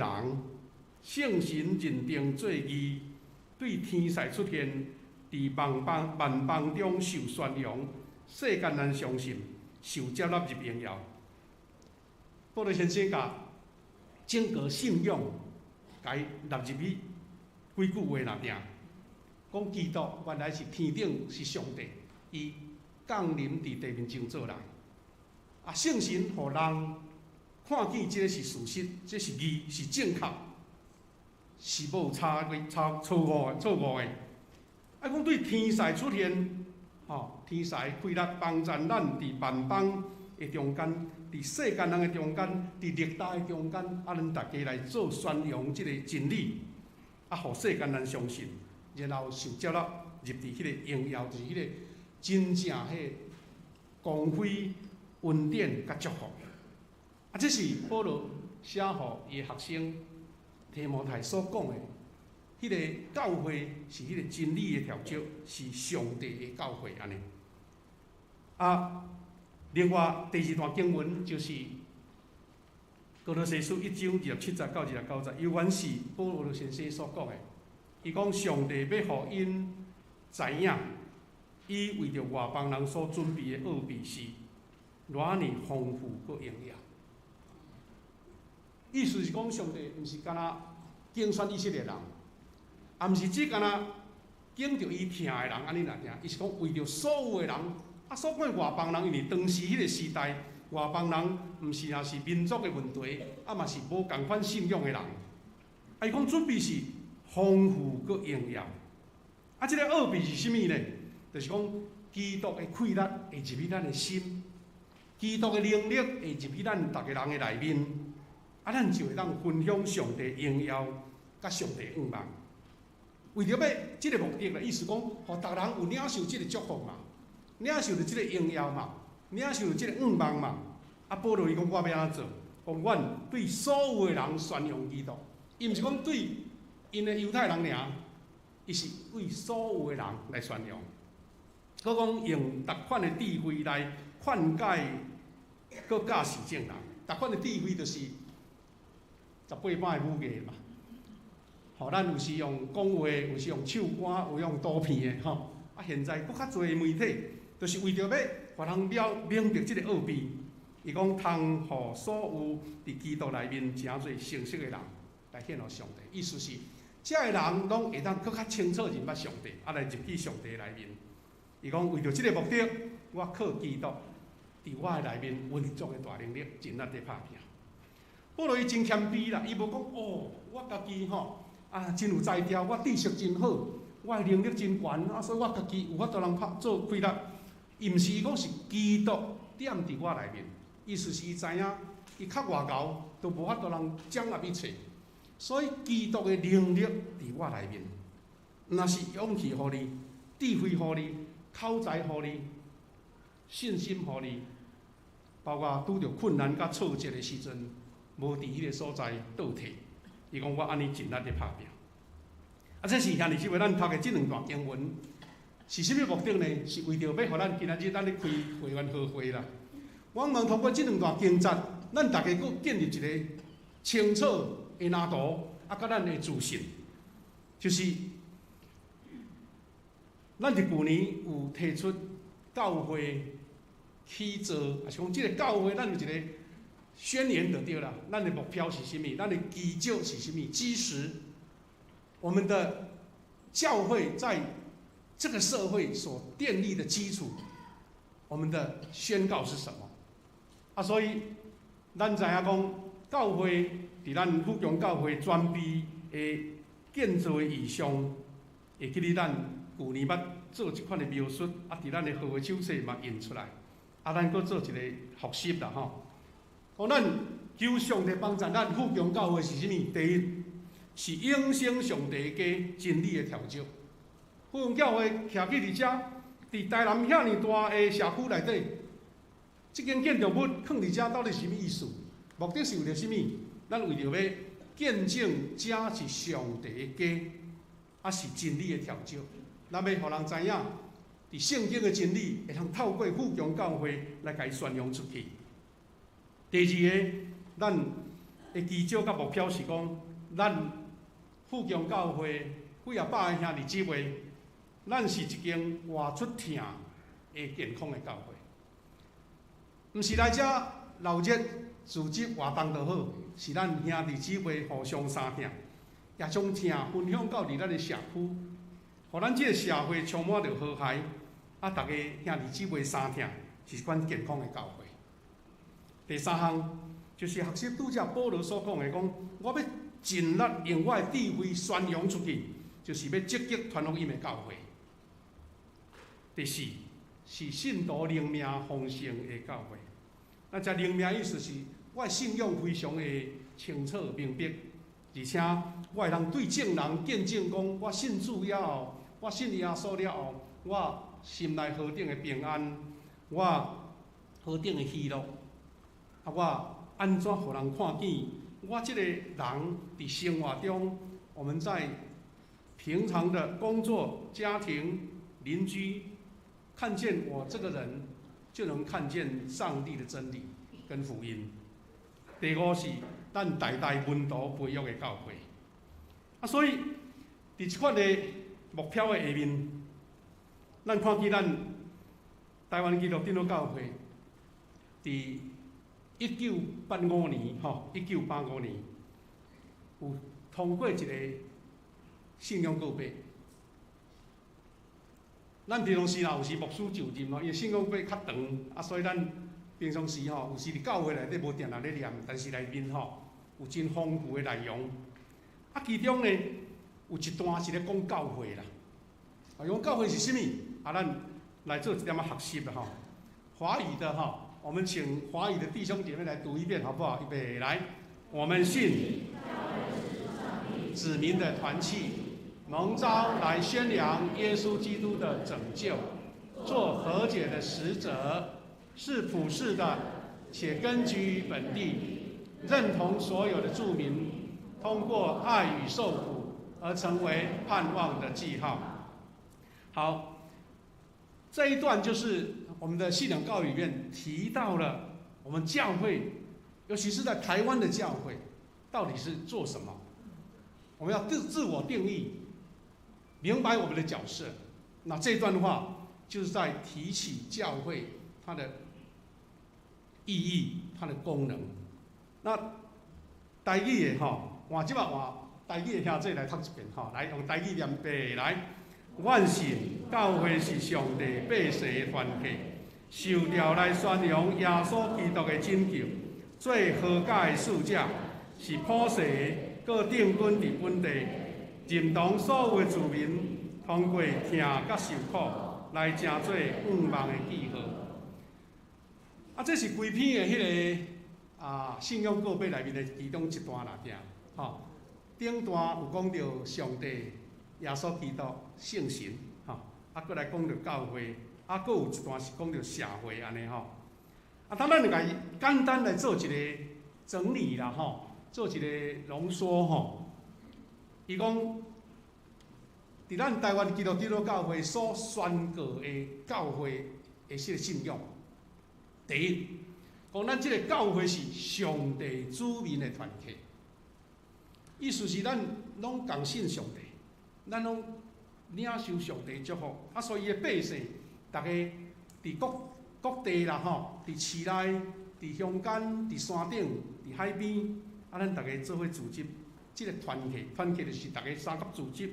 聖神認定做義，對天使出現，佇萬邦萬邦中受宣揚，世間人相信，受接納入榮耀。保羅先生共整個信仰，共伊納入去幾句話內底，講基督原來是天頂是上帝，伊降臨佇地面上做人。啊，聖神予人看見這个是事實，這是義，是正確，是無差差錯誤的錯誤的。啊，講對天使出現，吼，天使開力幫贊咱佇萬邦的中間，佇世間人的中間，佇歷代的中間，啊，咱大家來做宣揚這个真理，啊，予世間人相信，然後受接納入佇彼个榮耀，就是彼個真正彼个光輝、恩典佮祝福。啊，這是保羅寫予伊的學生提摩太所講的，彼个教會是彼个真理的柱石，是上帝的教會按呢。啊，另外第二段經文就是歌羅西書一章27節到29節，猶原是保羅先生所講的。伊講上帝欲予𪜶知影，伊為著外邦人所準備的奧秘是偌爾豐富閣榮耀。意思是講，上帝毋是干焦揀選以色列人，也毋是只干焦揀著伊疼的人按呢爾疼，伊是講為著所有的人。啊，所講的外邦人，因為當時彼個時代，外邦人毋是若是民族的問題，啊嘛是無仝款信仰的人。啊，伊講準備是豐富閣榮耀。啊，這個奧秘是啥物呢？就是講基督的氣力會入去咱的心，基督的能力會入去咱逐個人的內面，啊，咱就會當分享上帝榮耀佮上帝向望。為著欲這个目的啦，意思講，予逐人有領受這个祝福嘛，領受著這个榮耀嘛，領受著這个向望嘛。啊，保羅伊講我欲按怎做？講阮對所有的人宣揚基督，伊毋是講對𪜶的猶太人爾，伊是對所有的人來宣揚。閣講用逐款的智慧來勸解，閣教示眾人。逐款的智慧就是18般的武藝嘛。吼，咱有時用講話，有時用唱歌，有用圖片的吼。啊，現在閣較濟媒體，就是為著欲予人了明白這个奧秘。伊講通予所有佇基督內面成做成熟的人來獻予上帝。意思是，遮的人攏會當閣較清楚認捌上帝，啊來入去上帝內面。伊講為著這个目的，我靠基督佇我的內面運作的大能力，盡力佇拍拼。保羅伊真謙卑啦，伊無講哦，我家己吼啊真有才調，我知識真好，我的能力真懸，啊，所以我家己有法度通拍做氣力。伊毋是伊講是基督踮佇我內面，意思是伊知影伊較偌𠢕都無法度人掌握一切，所以基督的能力佇我內面，若是勇氣予你，智慧予你，口才予你，信心予你，包括拄著困難佮挫折的時陣，無佇彼个所在倒退。伊講我按呢盡力佇拍拼。啊，這是兄弟姊妹咱讀的這兩段經文，是啥物目的呢？是為著欲予咱今仔日咱咧開會員和會啦。我望通過這兩段經節，咱逐家閣建立一个清楚的藍圖，啊，佮咱的自信，就是咱佇舊年有提出教會起造，抑是講這个教會，咱有一个宣言就對啦。咱的目標是啥物？咱的基礎是啥物？基石。我們的教會在這個社會所奠立的基礎，我們的宣告是什麼？啊，所以咱知影講，教會佇咱富強教會全備的建造的異象，會記得咱舊年捌做這款的描述，啊，佇咱的和會手冊嘛印出來，啊，咱閣做一个複習啦吼。講咱求上帝幫助咱富強教會是啥物？第一是永生上帝家真理的調酒。富強教會徛起佇遮，佇台南遐爾大的社區內底，這間建築物囥佇遮到底是啥物意思？目的是為著啥物？咱為著欲見證遮是上帝的家，啊是真理的調酒。咱欲予人知影，佇聖經的真理會通透過富強教會來共伊宣揚出去。第二个，咱的基礎佮目標是講，咱富強教會幾仔百个兄弟姊妹，咱是一間活出疼的健康的教會，毋是來遮鬧熱組織活動就好，是咱兄弟姊妹互相相疼，也將疼分享到佇咱的社區，予咱這个社會充滿著和諧，啊，逐家兄弟姊妹相疼，是一款健康的教會。第三項就是學習拄才保羅所講的，講我欲盡力用我的智慧宣揚出去，就是欲積極傳福音的教會。第四是信徒靈命豐盛的教會。咱這靈命意思是，我的信仰非常的清楚明白，而且我會通對眾人見證講，我信主了後，我信耶穌了後，我心內何等的平安，我何等的喜樂。啊！我按怎予人看見？我這个人佇生活中，我們在平常的工作、家庭、鄰居，看見我這個人，就能看見上帝的真理跟福音。第五是咱代代門徒培育的教會。啊，所以佇這款的目標的下面，咱看見咱台灣基督長老教會佇1985年吼，1985年有通過一個信仰告白。咱平常時若有時牧師就任咯，因為信仰告白較長，啊，所以咱平常時吼有時佇教會內底無定定咧念，但是內面吼有真豐富的內容。啊，其中呢有一段是咧講教會啦。啊，講教會是啥物？啊，咱來做一點仔學習吼。華語的哈，我們請華語的弟兄姐妹來讀一遍，好不好？預備來，我們信子民的團契，蒙召來宣揚耶穌基督的拯救，做和解的使者，是普世的，且根基於本地，認同所有的住民，通過愛與受苦而成為盼望的記號。好，這一段就是我們的信仰告白裡面提到了我們教會，尤其是在台灣的教會，到底是做什麼？我們要自我定義，明白我們的角色。那這段話就是在提起教會它的意義、它的功能。那台語的吼，換這擺換台語的兄弟來讀一遍吼，來用台語念白來。阮信教會是上帝百姓的團體，受召來宣揚耶穌基督的拯救，做和解的使者，是普世的，閣定根佇本地，認同所有的住民通過疼佮受苦來成做盼望的記號。啊，這是規篇的彼個啊信仰告白內面的其中一段啦，聽吼。頂段有講著上帝、耶穌基督、聖神，吼，啊，閣來講著教會，啊，閣有一段是講著社會按呢吼。啊，當咱來共伊簡單來做一個整理啦，吼，做一個濃縮吼。伊講，佇咱台灣基督長老教會所宣告的教會的這個信仰，第一，講咱這個教會是上帝子民的團體，意思是咱攏共信上帝，咱攏領受上帝祝福，啊，所以伊的百姓，逐家佇各各地啦吼，佇市內、佇鄉間、佇山頂、佇海邊，啊，咱逐家做伙組織這個團體，團體就是逐家相佮組織，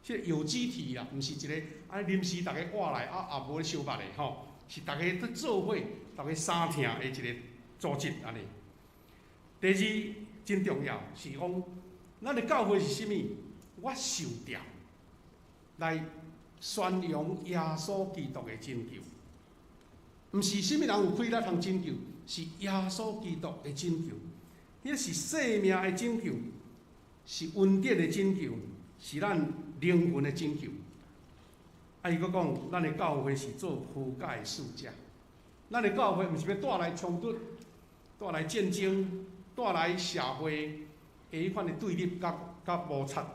這個有機體啦，毋是一個啊臨時逐家活來啊也無咧相捌的吼，是逐家咧做伙，逐家相疼的一個組織按呢。第二真重要是講，咱的教會是啥物？我受召來宣揚耶穌基督的拯救，毋是啥物人有氣力通拯救，是耶穌基督的拯救。彼是生命的拯救，是恩典的拯救，是咱靈魂的拯救。啊，伊閣講，咱的教會是做和解的使者。咱的教會毋是欲帶來衝突、帶來戰爭、帶來社會的彼款的對立佮佮摩擦，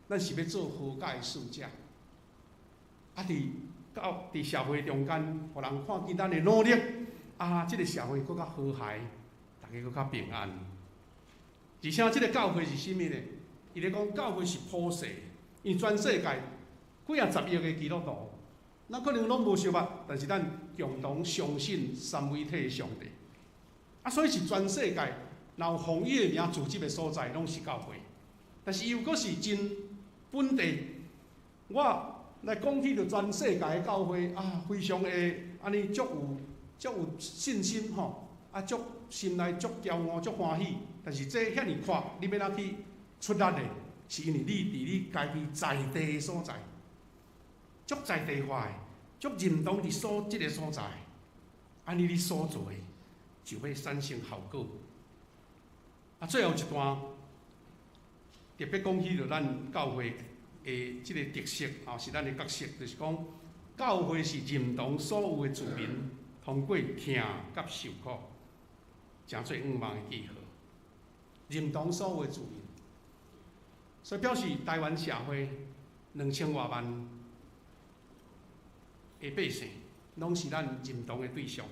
咱是欲做和解的使者。啊，佇教佇社會中間，予人看見咱的努力，啊，這個社會閣較和諧，逐家閣較平安。而且這個教會是啥物呢？伊咧講教會是普世，因為全世界幾仔十億个基督徒，咱可能攏無相捌，但是咱共同相信三位一體的上帝。啊，所以是全世界若有奉伊的名組織的所在，攏是教會。但是伊又閣是真本地，我來講起著全世界的教會啊，非常的按呢足有足有信心吼，啊足心內足驕傲足歡喜。但是這遐爾闊，你欲按怎去出力的？是因為你佇你家己在地的所在，足在地化的，足認同佇所這個所在，按呢你所做的就欲產生效果。啊，最後一段特別講起著咱教會的這個特色，吼，是咱的角色，就是講教會是認同所有的住民通過疼佮受苦，成做盼望的記號。認同所有的住民，所以表示台灣社會2000外萬的百姓，攏是咱認同的對象。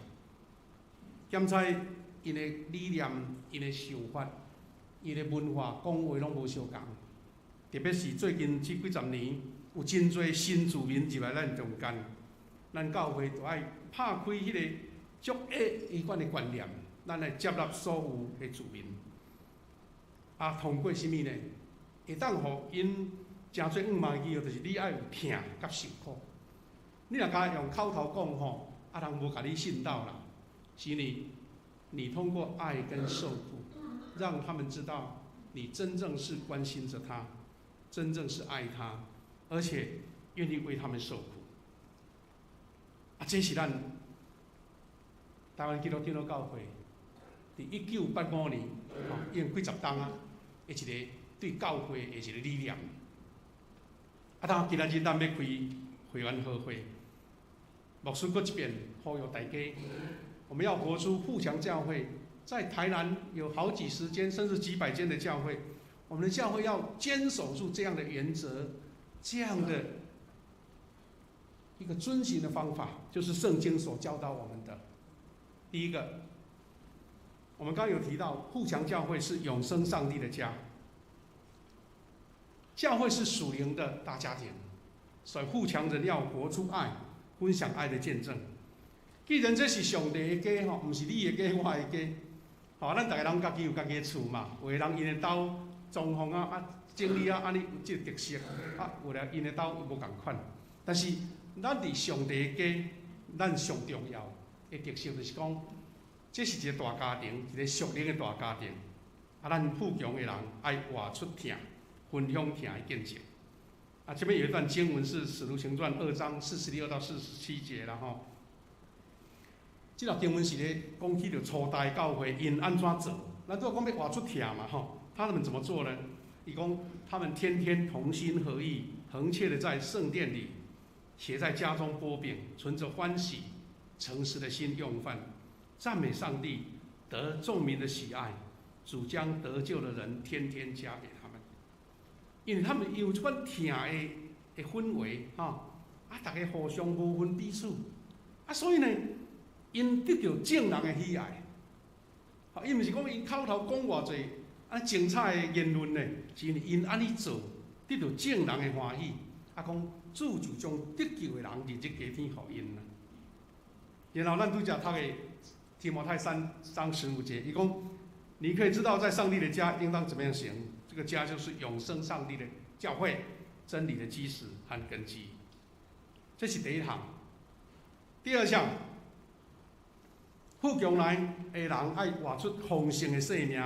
檢查𪜶的理念、𪜶的想法、𪜶的文化、講話攏無相仝。特別是最近這幾十年，有真濟新住民入來咱中間，咱教會就愛拍開彼個足下彼款的觀念，咱來接納所有的住民。啊，通過啥物呢？會當予𪜶成做向望的機會，就是你愛有疼佮受苦。你若干焦用口頭講吼，啊人無共你信到啦。是你，你通過愛跟受苦，讓他們知道你真正是關心着他，真正是愛他，而且願意為他們受苦。啊，這是咱台灣基督長老教會佇1985年，吼，已經幾十冬啊，的一個對教會的一個理念。啊，當今仔日咱欲開會員和會，牧師閣一遍呼籲大家，我們要活出富強教會。在台南有好幾十間甚至幾百間的教會，我們的教會要堅守住這樣的原則，這樣的一個遵行的方法，就是聖經所教導我們的。第一個，我們剛剛有提到，富強教會是永生上帝的家，教會是屬靈的大家庭，所以富強人要活出愛，分享愛的見證。既然這是上帝的家吼，毋是你的家，我的家。吼，咱逐个人家己有家己的厝嘛，有的人𪜶的兜裝潢啊啊整理啊按呢有這個特色，啊有的𪜶的兜無仝款。但是咱佇上帝的家，咱上重要的特色就是講，這是一個大家庭，一個屬靈的大家庭。啊，咱富強的人愛活出疼，分享疼的見證。啊，這邊有一段經文是《使徒行傳》2章46到47節啦吼。這段經文是咧講起著初代教會𪜶按怎做？咱都講欲活出疼嘛吼，他們怎麼做呢？伊講他們天天同心合意，恆切的在聖殿裡，且在家中擘餅，存着歡喜、誠實的心用飯，讚美上帝，得眾民的喜愛。主將得救的人天天加給他們，因為他們有這款疼的氛圍，吼，啊，逐家互相無分彼此，啊，所以呢，𪜶得著眾人的喜愛。吼，伊毋是講𪜶口頭講偌濟啊精彩的言論呢，是因為𪜶按呢做，得著眾人的歡喜。啊，講主就將得救的人日日加添予𪜶啦。然後咱拄才讀的提摩太3章15節，伊講，你可以知道在上帝的家應當怎麼樣行，這個家就是永生上帝的教會，真理的基石和根基。這是第一項。第二項，富強內的人愛活出豐盛的生命，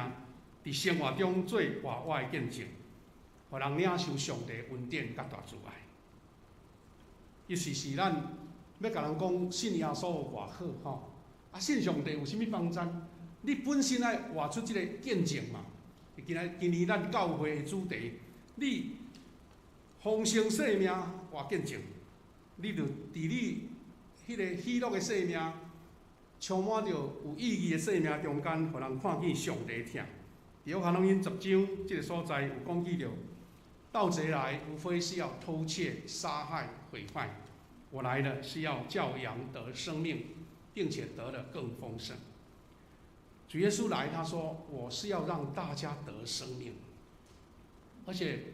佇生活中做活活的見證，予人領受上帝恩典佮大慈愛。尤其是咱欲共人講信耶穌有偌好吼，啊信上帝有啥物幫贊？你本身愛活出這個見證嘛。今仔今年咱教會的主題，你豐盛生命活見證，你就佇你彼個喜樂的生命，充滿著有意義的生命中間，予人看見上帝疼。佇約翰福音10章這個所在有講起著，盜賊來無非是要偷竊、殺害、毀壞，我來了是要叫羊得生命，並且得的更豐盛。主耶穌來，他說：“我是要讓大家得生命，而且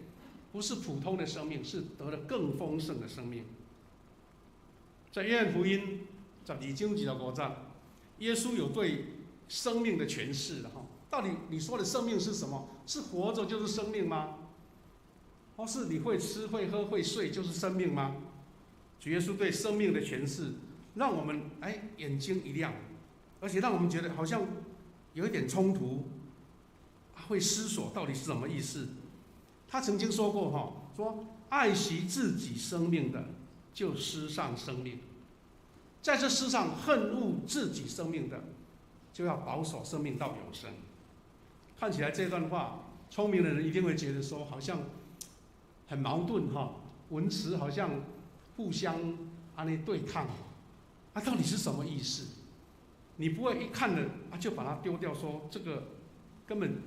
不是普通的生命，是得了更豐盛的生命。”在約翰福音12章25節，耶穌有對生命的詮釋的哈。到底你說的生命是什麼？是活着就是生命嗎？或是你會吃會喝會睡就是生命嗎？主耶穌對生命的詮釋，讓我們哎眼睛一亮，而且讓我們覺得好像有一點衝突，會思索到底是什麼意思。他曾經說過哈，說愛惜自己生命的，就失喪生命；在這世上恨惡自己生命的，就要保守生命到永生。看起來這段話，聰明的人一定會覺得說，好像很矛盾哈，文詞好像互相按呢對抗，啊，到底是什麼意思？你不會一看了啊就把它丟掉，說這個根本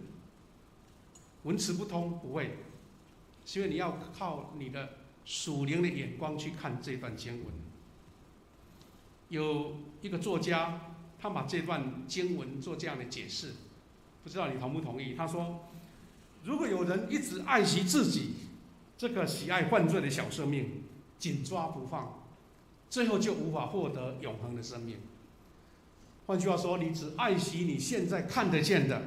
文詞不通，不會，是因為你要靠你的屬靈的眼光去看這段經文。有一個作家，他把這段經文做這樣的解釋，不知道你同不同意？他說：如果有人一直愛惜自己這個喜愛犯罪的小生命，緊抓不放，最後就無法獲得永恆的生命。换句话说，你只爱惜你现在看得见的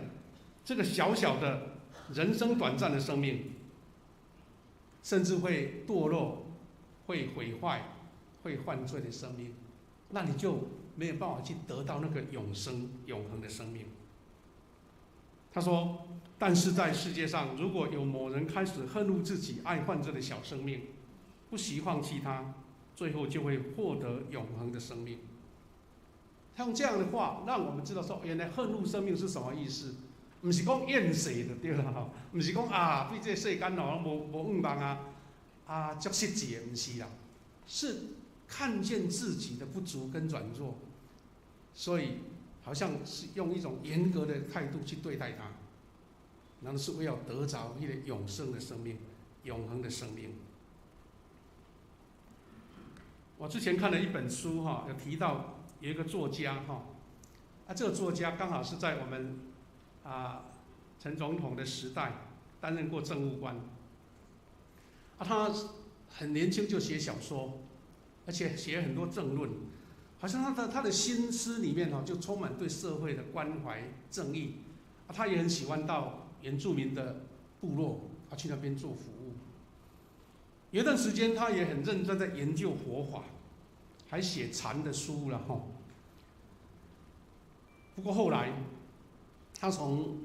这个小小的人生短暂的生命，甚至会堕落、会毁坏、会犯罪的生命，那你就没有办法去得到那个永生、永恒的生命。他说：“但是在世界上，如果有某人开始恨恶自己爱犯罪的小生命，不惜放弃它，最后就会获得永恒的生命。”他用这样的话让我们知道说，原来恨恶生命是什么意思？毋是讲厌世就对啦吼，毋是讲啊对这个世间哦无无向望啊，啊足失志的，毋是啦，是看见自己的不足跟软弱，所以好像是用一种严格的态度去对待它，然后是为了得着一个永生的生命、永恒的生命。我之前看了一本书哈，有提到有一个作家哈，啊，这个作家刚好是在我们陈总统的时代担任过政务官，啊，他很年轻就写小说，而且写很多政论，好像他的心思里面哈就充满对社会的关怀正义，啊，他也很喜欢到原住民的部落啊去那边做服务。有一段时间，他也很认真在研究佛法，还写禅的书了哈。不过后来，他从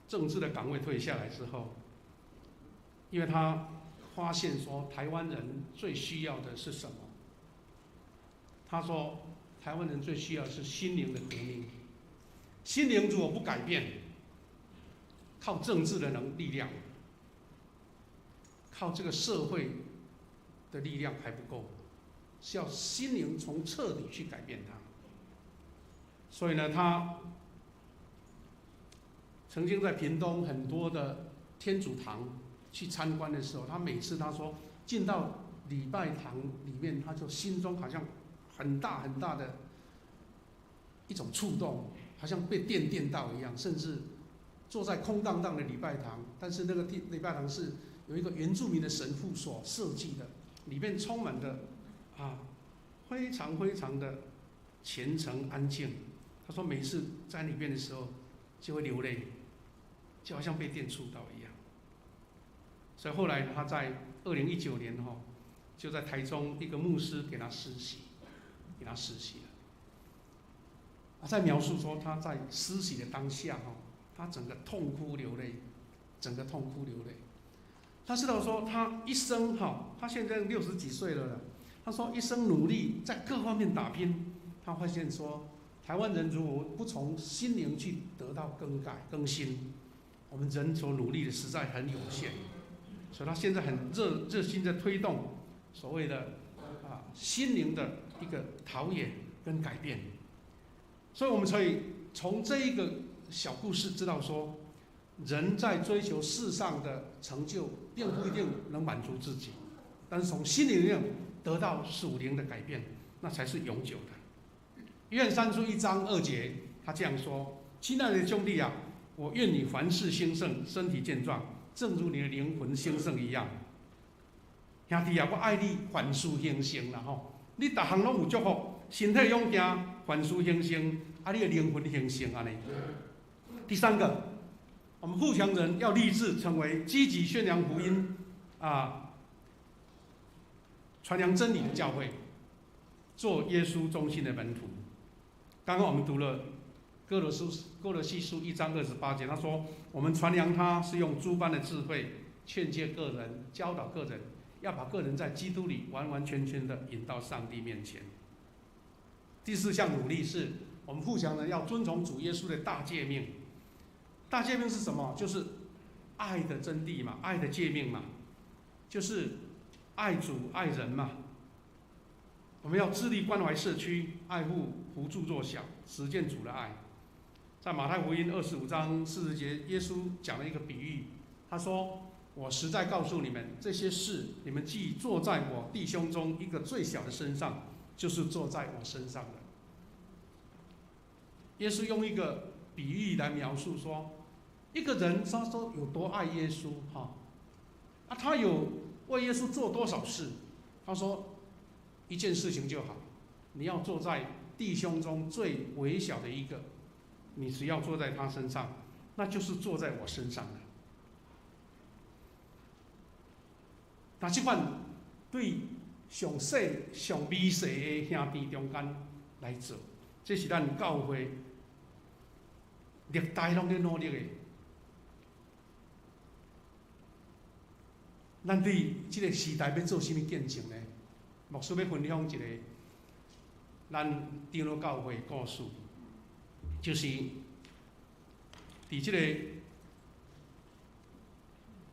政治的岗位退下来之后，因为他发现说台湾人最需要的是什么？他说，台湾人最需要的是心灵的革命。心灵如果不改变，靠政治的能力量，靠这个社会的力量还不够，是要心灵从彻底去改变它。所以呢，他曾经在屏东很多的天主堂去参观的时候，他每次他说进到礼拜堂里面，他就心中好像很大很大的一种触动，好像被电电到一样，甚至坐在空荡荡的礼拜堂，但是那个礼拜堂是有一个原住民的神父所设计的，里面充满的非常非常的虔诚安静。他说每次在里面的时候就会流泪，就好像被电触到一样。所以后来他在2019年哈，就在台中一个牧师给他施洗，给他施洗了。啊，在描述说他在施洗的当下哈，他整个痛哭流泪，整个痛哭流泪。他知道说他一生哈，他现在60几岁了，他说一生努力在各方面打拼，他发现说台湾人如果不从心灵去得到更改更新，我们人所努力的实在很有限。所以他现在很热心在推动所谓的心灵的一个陶冶跟改变。所以我们可以从这一个小故事知道说，人在追求世上的成就，并不一定能满足自己，但是从心灵里面得到属灵的改变，那才是永久的。约翰三书1章2节，他这样说：“亲爱的兄弟啊，我愿你凡事兴盛，身体健壮，正如你的灵魂兴盛一样。”兄弟啊，我爱你凡事兴盛啦吼！你逐项攏有祝福，身體勇健，凡事興盛，啊，你的靈魂興盛按呢。第三個，我們富強人要立志成為積極宣揚福音啊，傳揚真理的教會，做耶穌忠心的門徒。剛剛我們讀了歌羅西書1章28節，他說：“我們傳揚他是用諸般的智慧勸誡各人，教導各人，要把各人在基督裡完完全全的引到上帝面前。”第四項努力是我們富強人要遵從主耶穌的大誡命。大誡命是什麼？就是愛的真諦嘛，愛的誡命嘛，就是愛主愛人嘛。我們要致力關懷社區，愛護扶助弱小，實踐主的愛。在馬太福音25章40節，耶穌講了一個比喻，他說：“我實在告訴你們，這些事你們既做在我弟兄中一個最小的身上，就是做在我身上的。”耶穌用一個比喻來描述說，一個人他說有多愛耶穌哈，啊，他有為耶穌做多少事？他說一件事情就好，你要做在弟兄中最微小的一个，你只要坐在他身上，那就是坐在我身上的。那這款對上細、上微細的兄弟中間來做，這是咱教會歷代攏咧努力的。咱對這個時代欲做啥物見證呢？牧師欲分享一個咱長老教會故事，就是佇這個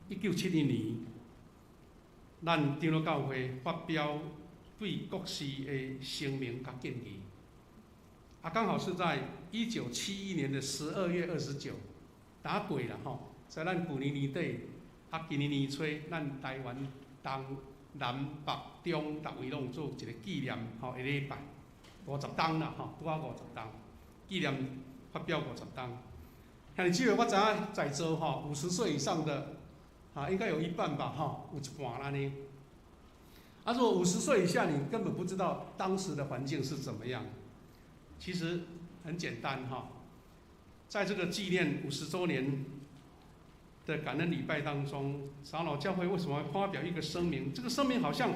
1971年，咱長老教會發表對國事的聲明佮建議，啊，剛好是在1971年的12月29，打過啦吼，在咱舊年年底，啊，今年年初，咱台灣東南北中逐位攏有做一個紀念吼的禮拜，五十冬啦吼，拄好五十冬，紀念發表五十冬。兄弟姊妹，我知影在座吼50歲以上的，啊，應該有一半吧，吼，有一半按呢。啊，如果50歲以下，你根本不知道當時的環境是怎麼樣。其實很簡單哈，在這個紀念50週年的感恩禮拜當中，長老教會為什麼會發表一個聲明？這個聲明好像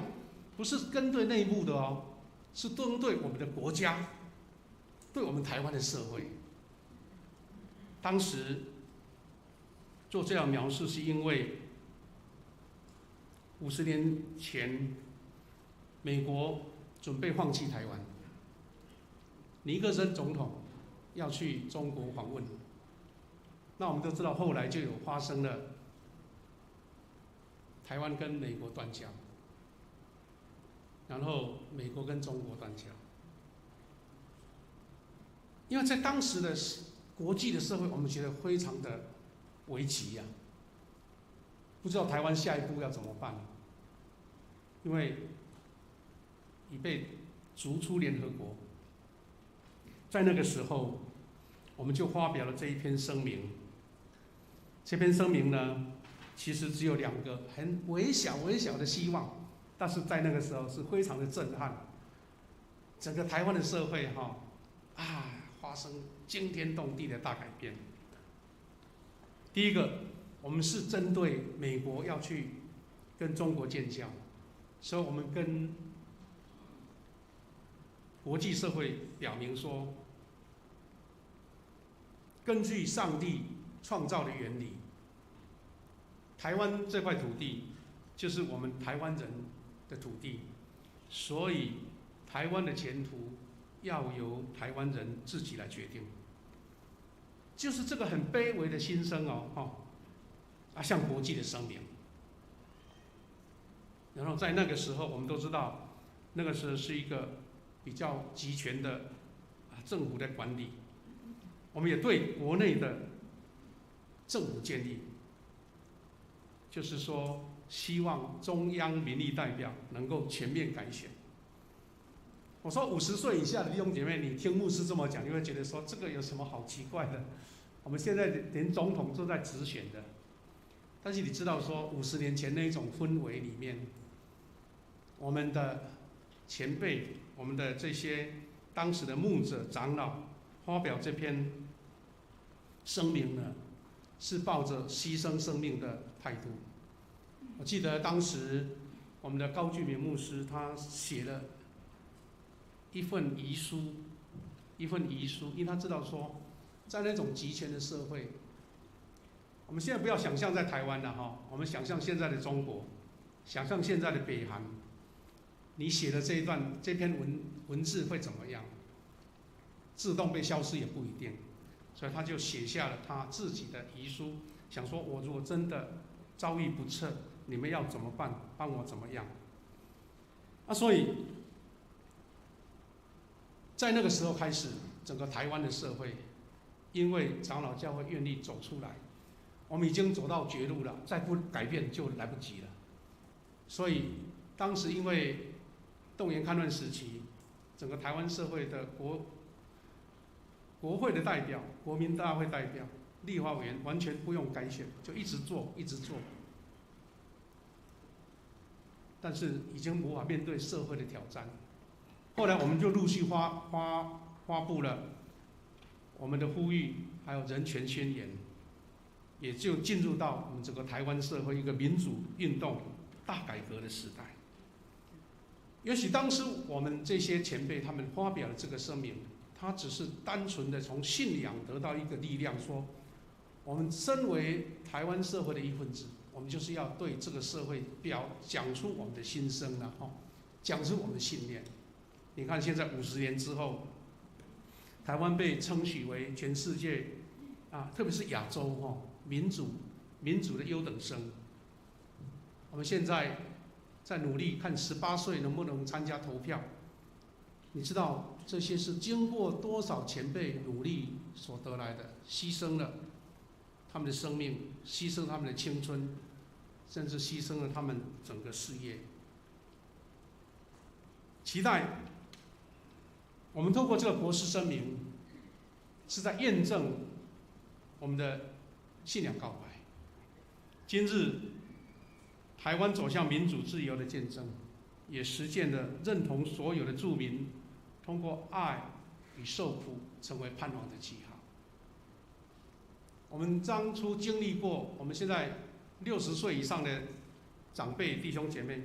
不是針對內部的哦，是針對我們的國家，對我們台灣的社會。當時做這樣描述，是因為50年前，美國準備放棄台灣，尼克森總統要去中國訪問。那我們都知道，後來就有發生了台灣跟美國斷交，然後美國跟中國斷交。因為在當時的國際的社會，我們覺得非常的危急呀，不知道台灣下一步要怎麼辦，因為已被逐出聯合國。在那個時候，我們就發表了這一篇聲明。這篇聲明呢，其實只有兩個很微小、微小的希望，但是在那個時候是非常的震撼。整個台灣的社會哈，啊，發生驚天動地的大改變。第一個，我們是針對美國要去跟中國建交，所以我們跟國際社會表明說，根據上帝創造的原理，台灣這塊土地就是我們台灣人的土地，所以台灣的前途要由台灣人自己來決定。就是這個很卑微的心聲哦，哈，啊，向國際的聲明。然後在那個時候，我們都知道，那個時候是一個比較集權的啊政府的管理。我們也對國內的政府建議，就是說，希望中央民意代表能夠全面改選。我說50歲以下的弟兄姐妹，你聽牧師這麼講，你會覺得說這個有什麼好奇怪的？我們現在連總統都在直選的，但是你知道說50年前那種氛圍裡面，我們的前輩，我們的這些當時的牧者長老發表這篇聲明呢，是抱着犧牲生命的態度。我記得當時我們的高俊明牧師他寫了一份遺書，一份遺書，因為他知道說，在那種極權的社會，我們現在不要想象在台灣了哈，我們想象現在的中國，想象現在的北韓，你寫的這一段這篇文字會怎麼樣？自動被消失也不一定，所以他就寫下了他自己的遺書，想說我如果真的遭遇不測，你們要怎麼辦？幫我怎麼樣？啊，所以在那個時候開始，整個台灣的社會，因為長老教會願意走出來，我們已經走到絕路了，再不改變就來不及了。所以當時因為動員戡亂時期，整個台灣社會的國會的代表、國民大會代表、立法委員完全不用改選，就一直做，一直做。但是已經無法面對社會的挑戰。后来我们就陆续发布了我们的呼吁，还有人权宣言，也就进入到我们整个台湾社会一个民主运动大改革的时代。也许当时我们这些前辈他们发表了这个声明，他只是单纯的从信仰得到一个力量，说我们身为台湾社会的一份子，我们就是要对这个社会讲出我们的心声了，哈，讲出我们的信念。你看现在50年之后，台湾被称许为全世界啊，特别是亚洲哈民主的优等生。我们现在在努力看18岁能不能参加投票。你知道这些是经过多少前辈努力所得来的，牺牲了他们的生命，牺牲他们的青春，甚至牺牲了他们整个事业。期待我们透过这个国是声明，是在验证我们的信仰告白。今日台湾走向民主自由的见证，也实践了认同所有的住民通过爱与受苦成为盼望的记号。我们当初经历过，我们现在60岁以上的长辈弟兄姐妹，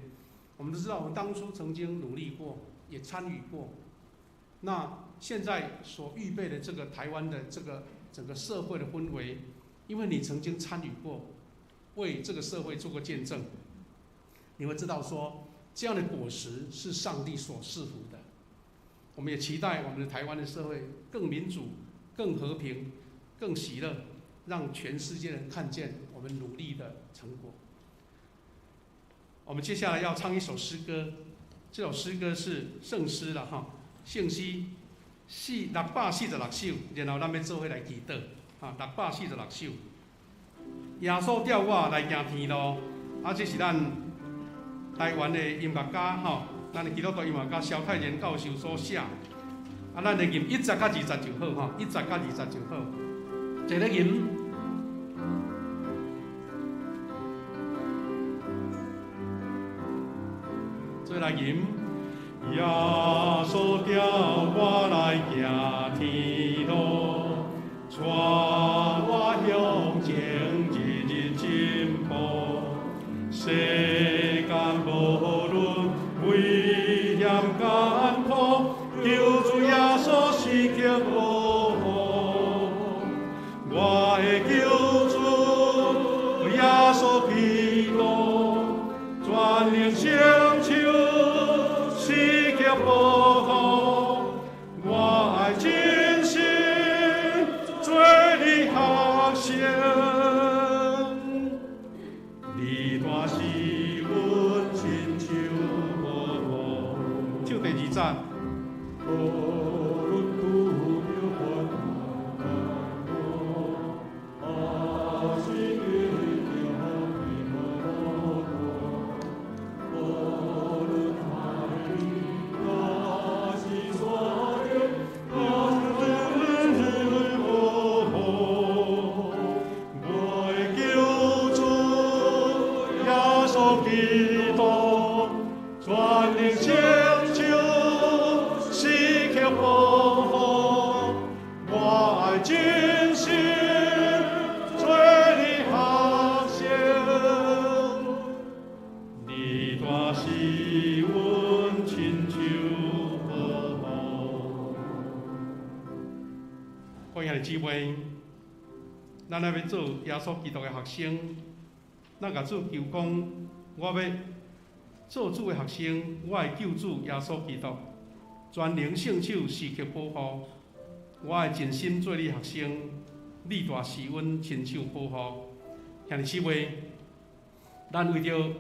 我们都知道，我们当初曾经努力过，也参与过。那现在所预备的这个台湾的这个整个社会的氛围，因为你曾经参与过，为这个社会做过见证，你会知道说，这样的果实是上帝所赐福的。我们也期待我们的台湾的社会更民主、更和平、更喜乐，让全世界人看见我们努力的成果。我们接下来要唱一首诗歌，这首诗歌是圣诗了哈，圣诗646首，然后咱欲做伙来祈祷，哈，六百四十六首。耶稣召我來行天路，啊，這是咱台灣的音樂家吼，咱的基督徒音樂家蕭泰然教授所寫。啊，咱來吟1節到2節就好吼，1節到2節就好。坐咧吟，做來吟。耶穌召我來行天路，帶我向前日日進步。世間無論危險艱苦，救主耶穌時刻保護。我的救主耶穌基督，全能聖手時刻保護。我愛盡心做你學生，你大是阮親手保護。唱第二節。無論拄著困難還是遇著貧無論海裡還是山頂，保護。我的救主耶穌基督，全能聖手時刻保護。我愛盡心做你學生，你大是阮親手保護。各位兄弟姊妹，咱若欲做耶穌基督的學生，咱共主求講，我欲做主的學生，我的救主耶穌基督，全能聖手時刻保護，我愛盡心做你學生，你大是阮親手保護。兄弟姊妹，咱為著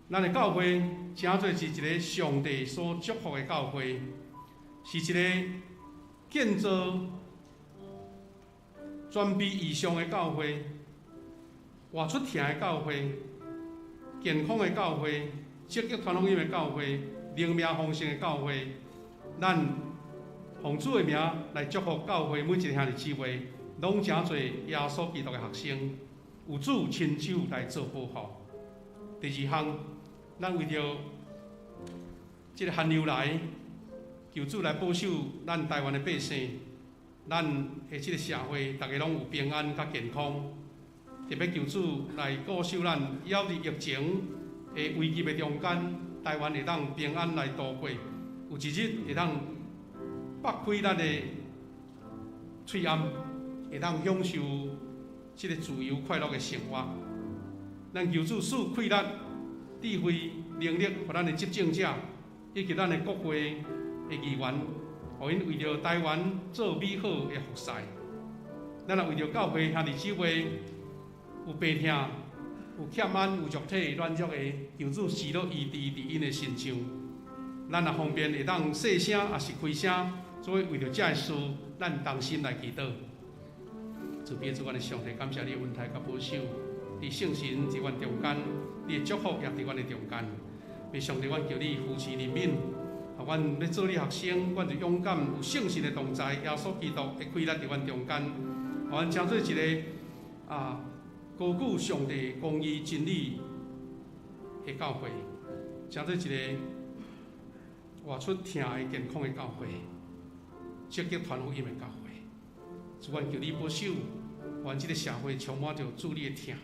咱的教會，成做是一个上帝所祝福的教會，是一個建造尊卑異象的教會，活出疼的教會，健康的教會，積極傳福音的教會，靈命豐盛的教會。咱奉主的名來祝福教會每一个兄弟姊妹，攏成做耶穌基督的學生，有主親手來做保護。第二項，咱為著這個寒流來，求主來保守咱台灣的百姓，咱的這個社會，逐家攏有平安佮健康。特別求主來顧守咱，猶佇疫情的危機的中間，台灣會當平安來度過。有一日會當擘開咱的喙罨，會當享受這個自由快樂的生活。咱求主賜氣力、智慧、能力，予咱的執政者以及咱的國會的議員，予𪜶為著台灣做美好的服侍。咱也為著教會兄弟姊妹有病疼、有欠安、有肉體軟弱的，求主施予醫治佇𪜶的身上。咱也方便會當細聲，抑是開聲，做伙為著這个事，咱同心來祈禱。慈悲主，阮的上帝，感謝你的恩待佮保守，你聖神佇阮中間，你的祝福也佇阮的中間。父上帝，阮求你扶持憐憫，予阮欲做你學生，阮就勇敢有聖神的同在，耶穌基督的氣力佇阮中間，予阮成做一个高舉上帝公義真理的教會，成做一个活出疼的健康的教會，積極傳福音的教會。主，阮求你保守，阮這个社會充滿著主你的疼。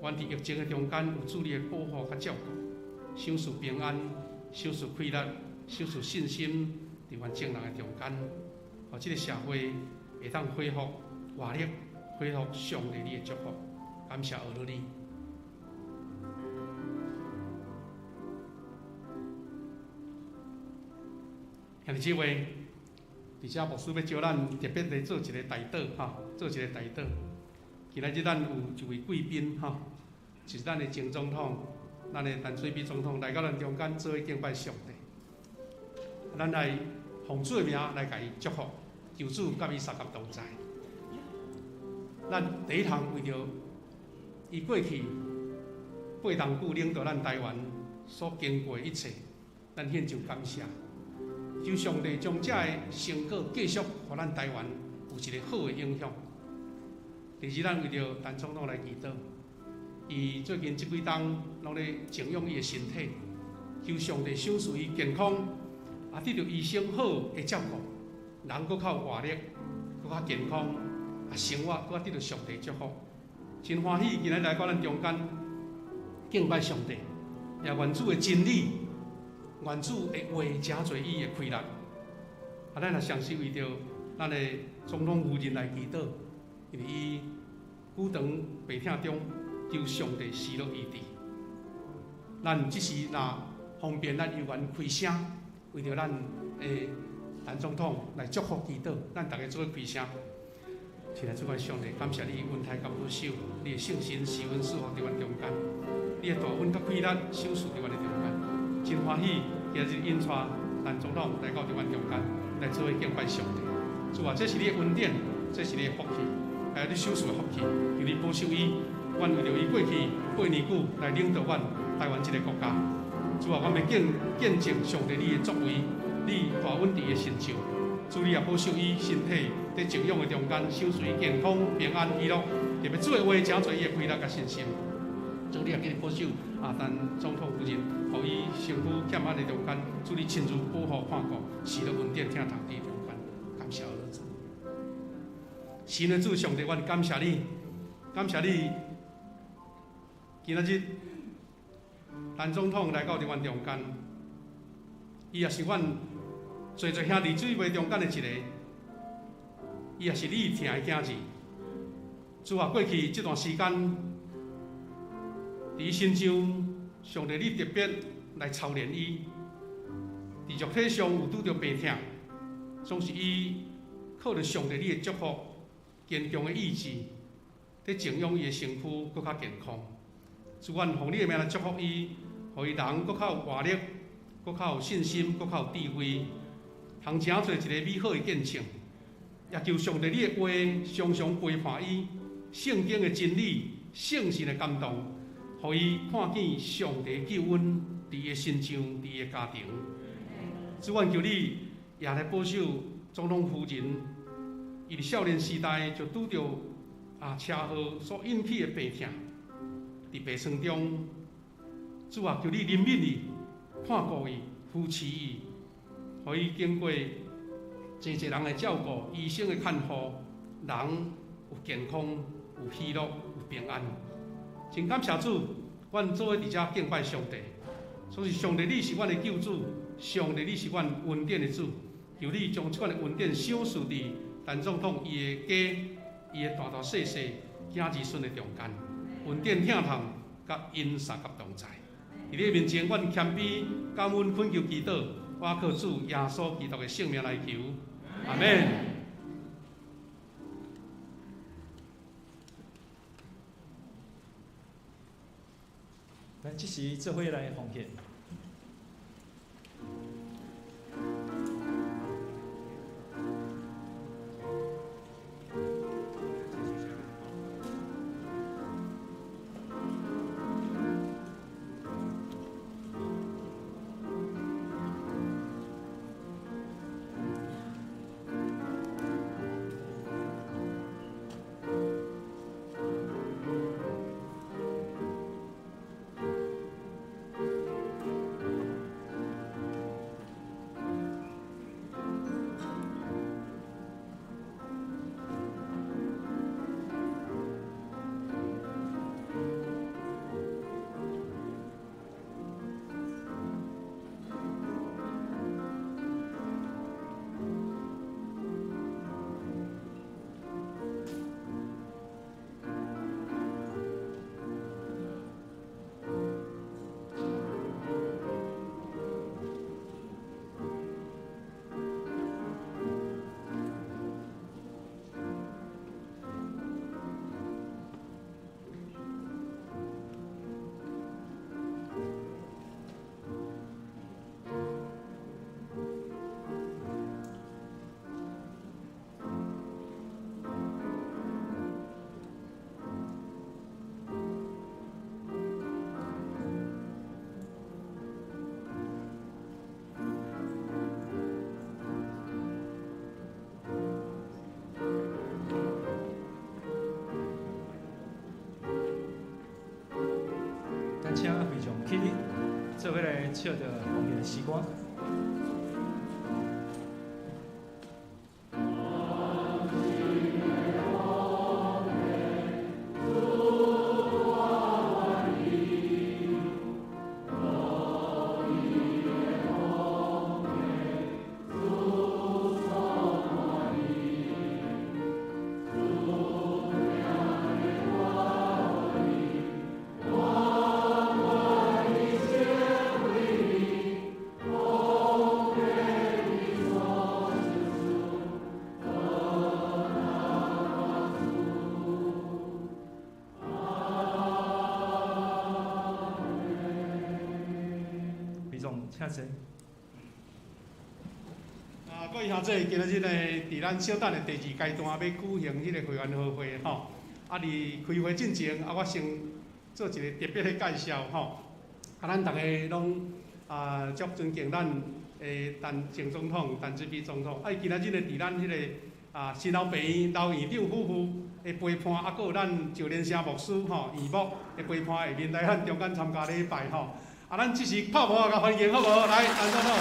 阮佇疫情的中間有主你的保護佮照顧，賞賜平安，賞賜氣力，賞賜信心，佇阮眾人的中間，予這个社會會當恢復活力，恢復上帝你的祝福。感謝阿羅你。兄弟姊妹，佇遮牧師欲招咱特別來做一个代禱哈，做一個代禱。今仔日咱有一位貴賓哈，就是咱的前總統，咱的陳水扁總統來到咱中間做伙敬拜上帝。咱來奉主的名來共伊祝福，求主佮伊相佮同在。咱第一項為著伊過去八冬久領導咱台灣所經過的一切，咱獻上感謝。求上帝將這个成果繼續予咱台灣有一個好的影響。第二，咱為著陳總統來祈禱，伊最近這幾冬攏咧靜養伊的身體，求上帝賞賜伊健康，也得著醫生好的照顧，人閣較有活力，閣較健康，啊，生活閣較得著上帝祝福。真歡喜今日來到咱中間敬拜上帝，也願主的真理，願主的話誠濟伊的氣力。啊，咱也相信為著咱的總統夫人來祈禱，因為伊久長病痛中求上帝施予醫治。咱這時若方便，咱有緣開聲，為著咱的陳總統來祝福祈禱，咱逐家做伙開聲。親愛主阮上帝，感謝你恩待佮保守，你的聖神賜恩賜福佇阮中間，你的大恩佮氣力賞賜佇阮的中間，真歡喜今日引帶陳總統來到佇阮中間來做伙敬拜上帝。主啊，這是你的恩典，這是你的福氣，還有你賞賜的福氣，求你保守伊，阮為著伊過去8年久來領導阮台灣這個國家。主啊，阮欲見證上帝你的作為，你大恩佇伊的身上。主你也保守伊身體佇靜養的中間，賞賜伊健康、平安、喜樂。特別主的話，誠濟伊的氣力佮信心。主你也繼續保守陳總統夫人，予伊身軀欠安的中間，主你親自保護看顧，賜予恩典疼痛佇中間。感謝主。神的主上帝，阮感謝你，感謝你。今仔日陳總統來到佇阮中間，伊也是阮濟濟兄弟姊妹中間的一個，伊也是你疼的囝兒。主啊，過去這段時間，佇伊身上，上帝你特別來操練伊，佇肉體上有拄著病痛，總是伊靠著上帝你的祝福、堅強的意志，佇靜養伊的身軀閣較健康。主，阮奉你的名來祝福伊，予伊人閣較有活力，閣較有信心，閣較有智慧，通成做一個美好的見證。也求上帝你的話常常陪伴伊，聖經的真理、聖神的感動，予伊看見上帝救恩佇伊的身上，佇伊的家庭。主，阮求你也來保守總統夫人，伊佇少年時代就拄著車禍所引起的病痛，佇病床中，主啊，求你憐憫伊，看顧伊，扶持伊，予伊經過濟濟人的照顧，醫生的看護，人有健康、有喜樂、有平安。真感謝主，阮做伙佇遮敬拜上帝。所以上帝，你是阮的救主，上帝你是阮恩典的主。求你將這款的恩典賞賜佇陳總統伊的家、伊的大大細細囝兒孫的中間，恩典疼痛佮𪜶相佮同在。佇你面前，阮謙卑感恩懇求祈禱，我靠主耶穌基督的聖名來求，阿們。咱這時做伙來奉獻。請非常起立，做伙來唱著奉獻的詩歌。請坐。啊，各位兄弟，今仔日呢，佇咱小等的第二階段要舉行彼個會員和會吼。啊，佇開會進前，啊，我先做一個特別的介紹吼。啊，咱逐个攏啊，足尊敬咱的陳前總統、陳水扁總統。啊，伊今仔日呢，佇咱彼個啊新老病院劉院長夫婦的陪伴，啊，閣有咱趙連生牧師吼院牧的陪伴下面來咱中間參加禮拜吼。啊，咱這時拍鼓共歡迎好無？來，陳總統。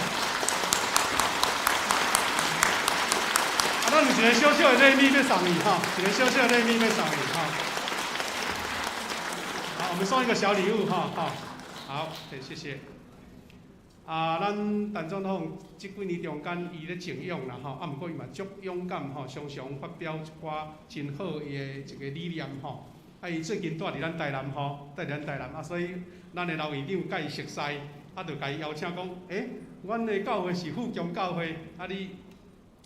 啊，咱有一個小小的禮物欲送伊吼，一個小小的禮物欲送伊吼。好，我們送一個小禮物哈，好，好，謝謝。啊，咱陳總統這幾年中間，伊咧靜養啦吼，啊，毋過伊嘛足勇敢吼，常常發表一寡真好伊的一個理念吼。啊，伊最近蹛佇咱台南吼，蹛佇咱台南啊，所以咱的劉院長佮伊熟似，啊，就共伊邀請講，欸，阮的教會是富強教會，啊，你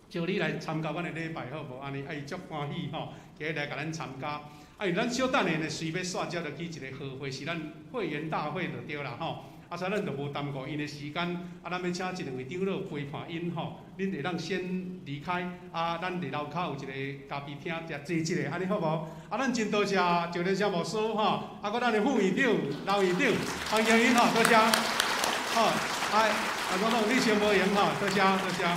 招你來參加阮的禮拜好無？按呢，啊，伊足歡喜吼，今日來共咱參加。啊，因為咱小等下呢，隨欲煞接著去一個和會，是咱會員大會就對啦吼。啊，所以咱就無耽誤𪜶的時間，啊，咱欲請這兩位長老陪伴𪜶吼，恁會當先離開，啊，咱佇樓跤有一個咖啡廳，遮坐一下，按呢好無？啊，咱真多謝趙連生牧師吼，啊，閣咱的副院長、劉院長，歡迎𪜶吼，多謝。好，啊，啊，總統你先無閒吼，多謝多謝。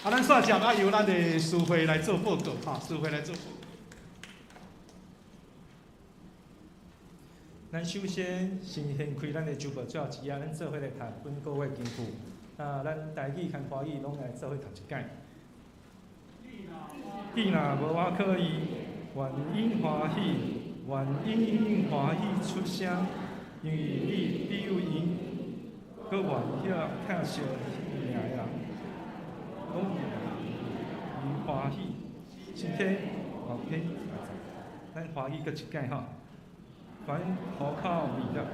啊，咱煞接啊，由咱的司會來做報告吼，司會來做報告。咱首先先掀开咱的周报最后一页，咱做伙来读本个月经句。那咱台语和华语拢来做伙读一摆。你若无倚靠伊，愿𪜶欢喜，愿𪜶欢喜出声，因为你庇佑𪜶，阁愿彼疼惜伊名的人，拢因欢喜。今天哦，天，咱华语阁一摆吼。凡投靠你的，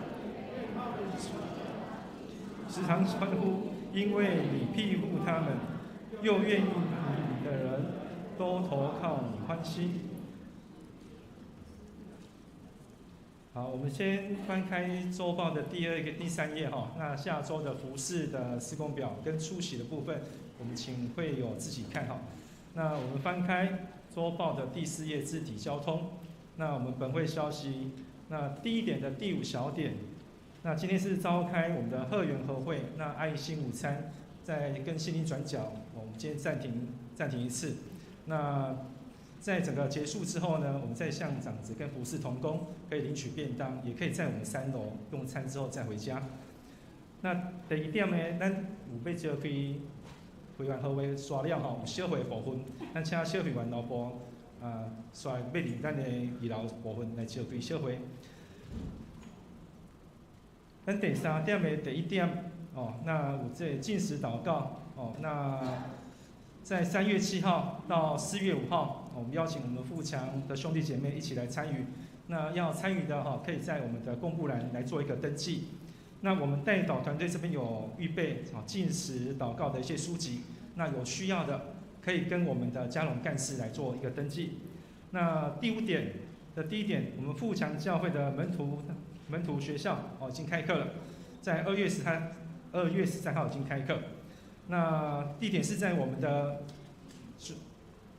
时常欢呼，因为你庇护他们，又愿意你的人都投靠你欢心。好，我们先翻开周报的第二个、第三页哈。那下周的服事的施工表跟出席的部分，我们请会友自己看哈。那我们翻开周报的第四页，肢体交通。那我们本会消息。那第一点的第五小点，那今天是召开我们的贺员和会，那爱心午餐在跟心灵转角，我们今天暂停一次。那在整个结束之后呢，我们再向长子跟服侍同工可以领取便当，也可以在我们3楼用餐之后再回家。那第二点呢，咱有欲召开会员和会煞了吼，有小会部分，咱请小会员老部。煞欲伫咱的二楼部分来召开小会。咱第三点的第一点，哦，那有这个禁食祷告，哦，那在3月7号到4月5号，我们邀请我们富强的兄弟姐妹一起来参与。那要参与的哈，可以在我们的公布栏来做一个登记。那我们代祷团队这边有预备啊禁食祷告的一些书籍，那有需要的可以跟我们的嘉龙干事来做一个登记。那第五点的第一点，我们富强教会的门徒学校哦已经开课了，在2月13号已经开课。那地点是在我们的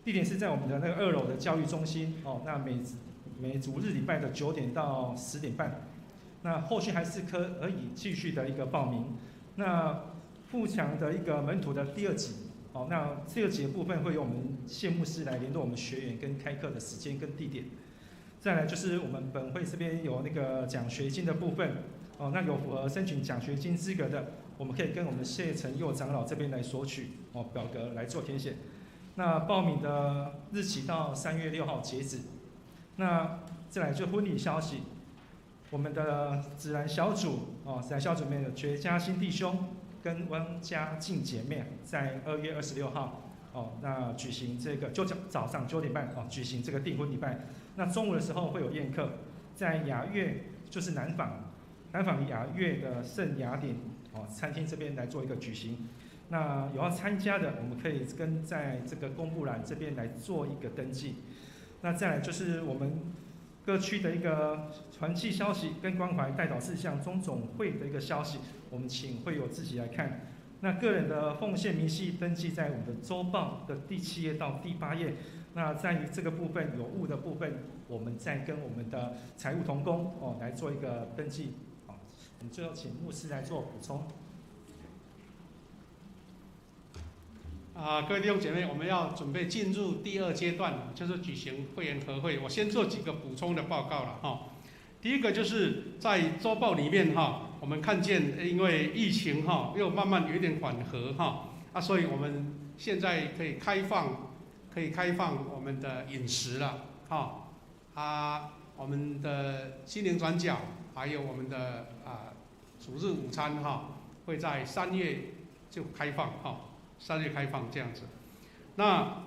那个2楼的教育中心哦。那每主日礼拜的9点到10点半。那后续还是可以继续的一个报名。那富强的一个门徒的第二集。好，那这个节部分会由我们谢牧师来联络我们学员跟开课的时间跟地点。再来就是我们本会这边有那个奖学金的部分，哦，那有符合申请奖学金资格的，我们可以跟我们谢承佑长老这边来索取哦表格来做填写。那报名的日期到3月6号截止。那再来就婚礼消息，我们的指南小组哦，指南小组里面有绝佳新弟兄跟汪家静姐妹在2月26号哦，那举行这个就早上9点半哦举行这个订婚礼拜。那中午的时候会有宴客，在雅悦就是南坊雅悦的圣雅典哦餐厅这边来做一个举行。那有要参加的，我们可以跟在这个公布栏这边来做一个登记。那再来就是我们各区的一个团契消息跟关怀代祷事项中总会的一个消息，我们请会友自己来看。那个人的奉献明细登记在我们的周报的第7页到第8页。那在于这个部分有误的部分，我们再跟我们的财务同工哦来做一个登记。好，我们最后请牧师来做补充。啊，各位弟兄姐妹，我们要准备进入第二阶段，就是举行会员和会。我先做几个补充的报告了哈。第一个就是在周报里面哈，我们看见因为疫情哈又慢慢有点缓和哈，啊，所以我们现在可以开放我们的饮食了哈。啊，我们的心灵转角还有我们的啊主日午餐哈，会在3月就开放哈。3月开放这样子，那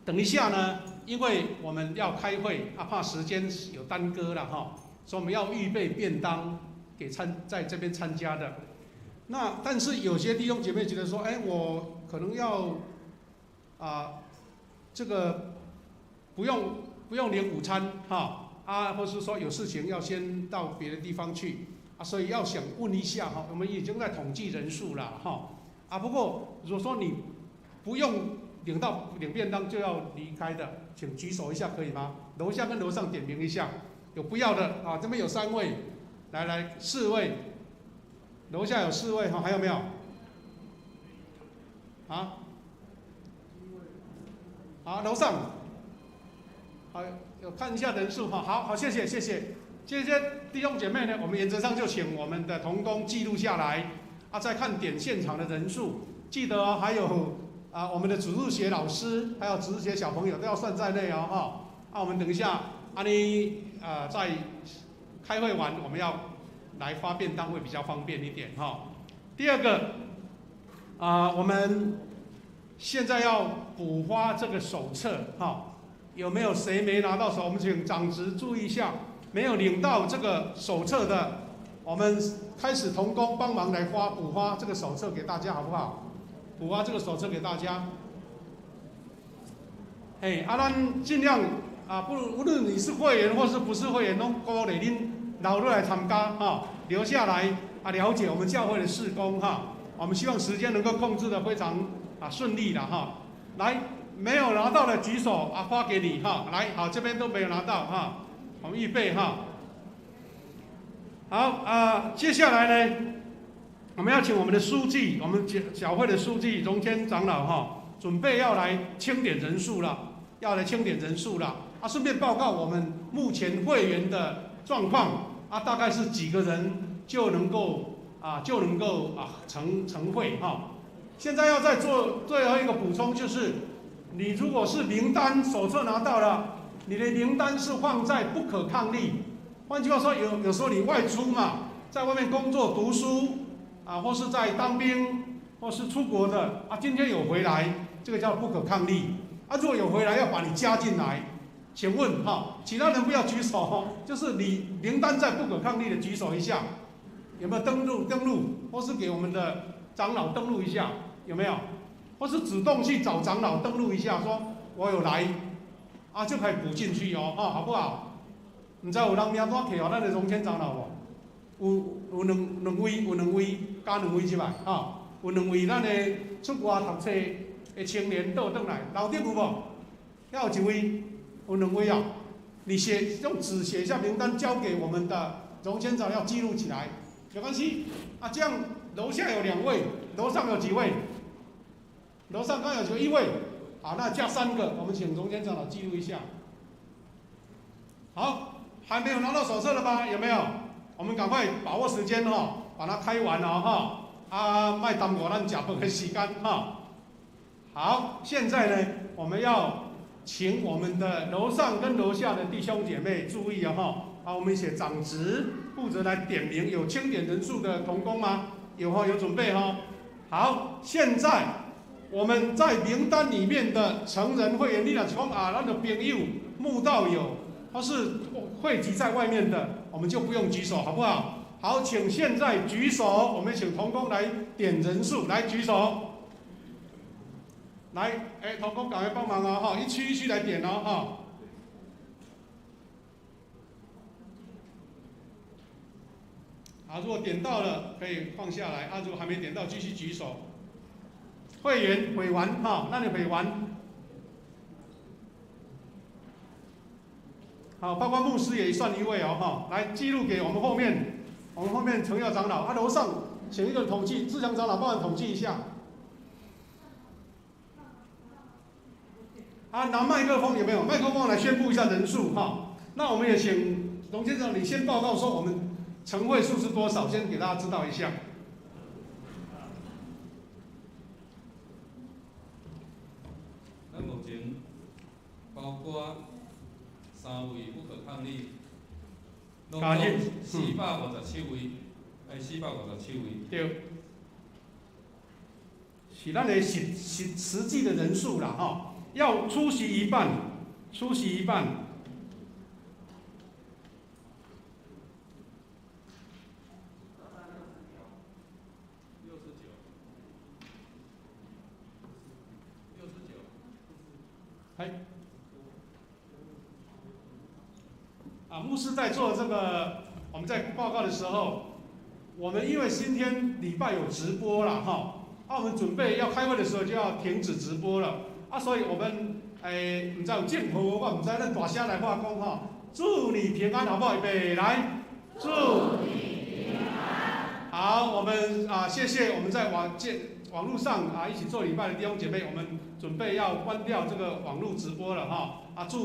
等一下呢，因为我们要开会啊，怕时间有耽搁了哈，所以我们要预备便当给在这边参加的。那但是有些弟兄姐妹觉得说，哎，我可能要啊，这个不用领午餐哈啊，或是说有事情要先到别的地方去啊，所以要想问一下哈，我们已经在统计人数了哈。啊，不过如果说你不用领便当就要离开的，请举手一下可以吗？楼下跟楼上点名一下，有不要的啊？这边有3位，来4位，楼下有4位哈，还有没有？啊？好，楼上，好，有看一下人数哈，好好，谢谢谢谢，這些弟兄姐妹呢，我們原則上就請我們的同工記錄下來，啊，再看點現場的人數，記得哦，還有啊，我們的主日學老師，還有主日學小朋友都要算在內哦，哈。啊，我們等一下，啊你啊在開會完，我們要來發便當會比較方便一點哈。第二個，啊，我們現在要補發這個手冊哈，有沒有誰沒拿到手？我們請長執注意一下，沒有領到這個手冊的，我們開始同工幫忙來發補發這個手冊給大家，好不好？補發這個手冊給大家。嘿，啊，咱盡量啊，不，無論你是會員或是不是會員，攏鼓勵恁留落來參加哈，留下來啊，了解我們教會的事工哈。我們希望時間能夠控制得非常啊順利的哈。來，沒有拿到的舉手啊，發給你哈。來，好，這邊都沒有拿到哈，我們預備哈。好啊，接下來呢，我們要請我們的書記，我們教會的書記榮謙長老哈，準備要來清點人數了，要來清點人數了啊，順便報告我們目前會員的狀況啊，大概是幾個人就能夠啊，就能夠啊成會哈。現在要再做最後一個補充，就是你如果是名單手冊拿到了，你的名單是放在不可抗力。換句話說，有時候你外出嘛，在外面工作、讀書啊，或是在當兵，或是出國的啊，今天有回來，這個叫不可抗力。啊，如果有回來要把你加進來，請問哈，其他人不要舉手，就是你名單在不可抗力的舉手一下，有沒有登錄？登錄，或是給我們的長老登錄一下，有沒有？或是主動去找長老登錄一下，說我有來，啊，就可以補進去哦，哈，好不好？毋知有人名單摕予咱的榮謙長老無？有兩位，有兩位，加兩位入來，吼，有兩位咱的出外讀冊的青年倒轉來，樓頂有無？還有一位，有兩位哦。你寫用紙寫一下名單，交給我們的榮謙長要記錄起來，沒關係。啊，這樣樓下有兩位，樓上有幾位？樓上剛有一位，好，那加三個，我們請榮謙長老記錄一下。好。還沒有拿到手冊的嗎？有沒有？我們趕快把握時間哈，把它開完了哈。啊，莫耽誤咱食飯的時間哈。好，現在呢，我們要請我們的樓上跟樓下的弟兄姐妹注意哈。啊，我們寫長執負責來點名，有清點人數的同工嗎？有哈，有準備哈。好，現在我們在名單裡面的成人會員，你若是講啊，咱的朋友、慕道友，或是匯集在外面的，我們就不用舉手，好不好？好，請現在舉手，我們請同工來點人數，來舉手。來，哎，同工趕快幫忙哦，哈，一區一區來點哦，哈。好，如果點到了可以放下來，啊，如果還沒點到，繼續舉手。會員會員哈，那你會員。好，包括牧師也算一位哦，哈，來記錄給我們後面，我們後面陳耀長老啊，樓上請一個統計，志強長老幫我統計一下。啊，拿麥克風有沒有？麥克風來宣布一下人數哈。那我們也請龍先生，你先報告說我們成會數是多少，先給大家知道一下。咱目前包括三位不可抗力，攏總457位，哎，457位。對，是咱的實際的人數啦，吼，要出席一半，出席一半。69，哎。啊，牧師在做這個，我們在報告的時候，我們因為今天禮拜有直播了哈，啊，我們準備要開會的時候就要停止直播了，啊，所以我們毋知有政府，我毋知咱大聲來話講哈，祝你平安，好不好？預備來，祝你平安。好，我們啊，謝謝我們在網絡上啊一起做禮拜的弟兄姐妹，我們準備要關掉這個網絡直播了哈，啊，祝。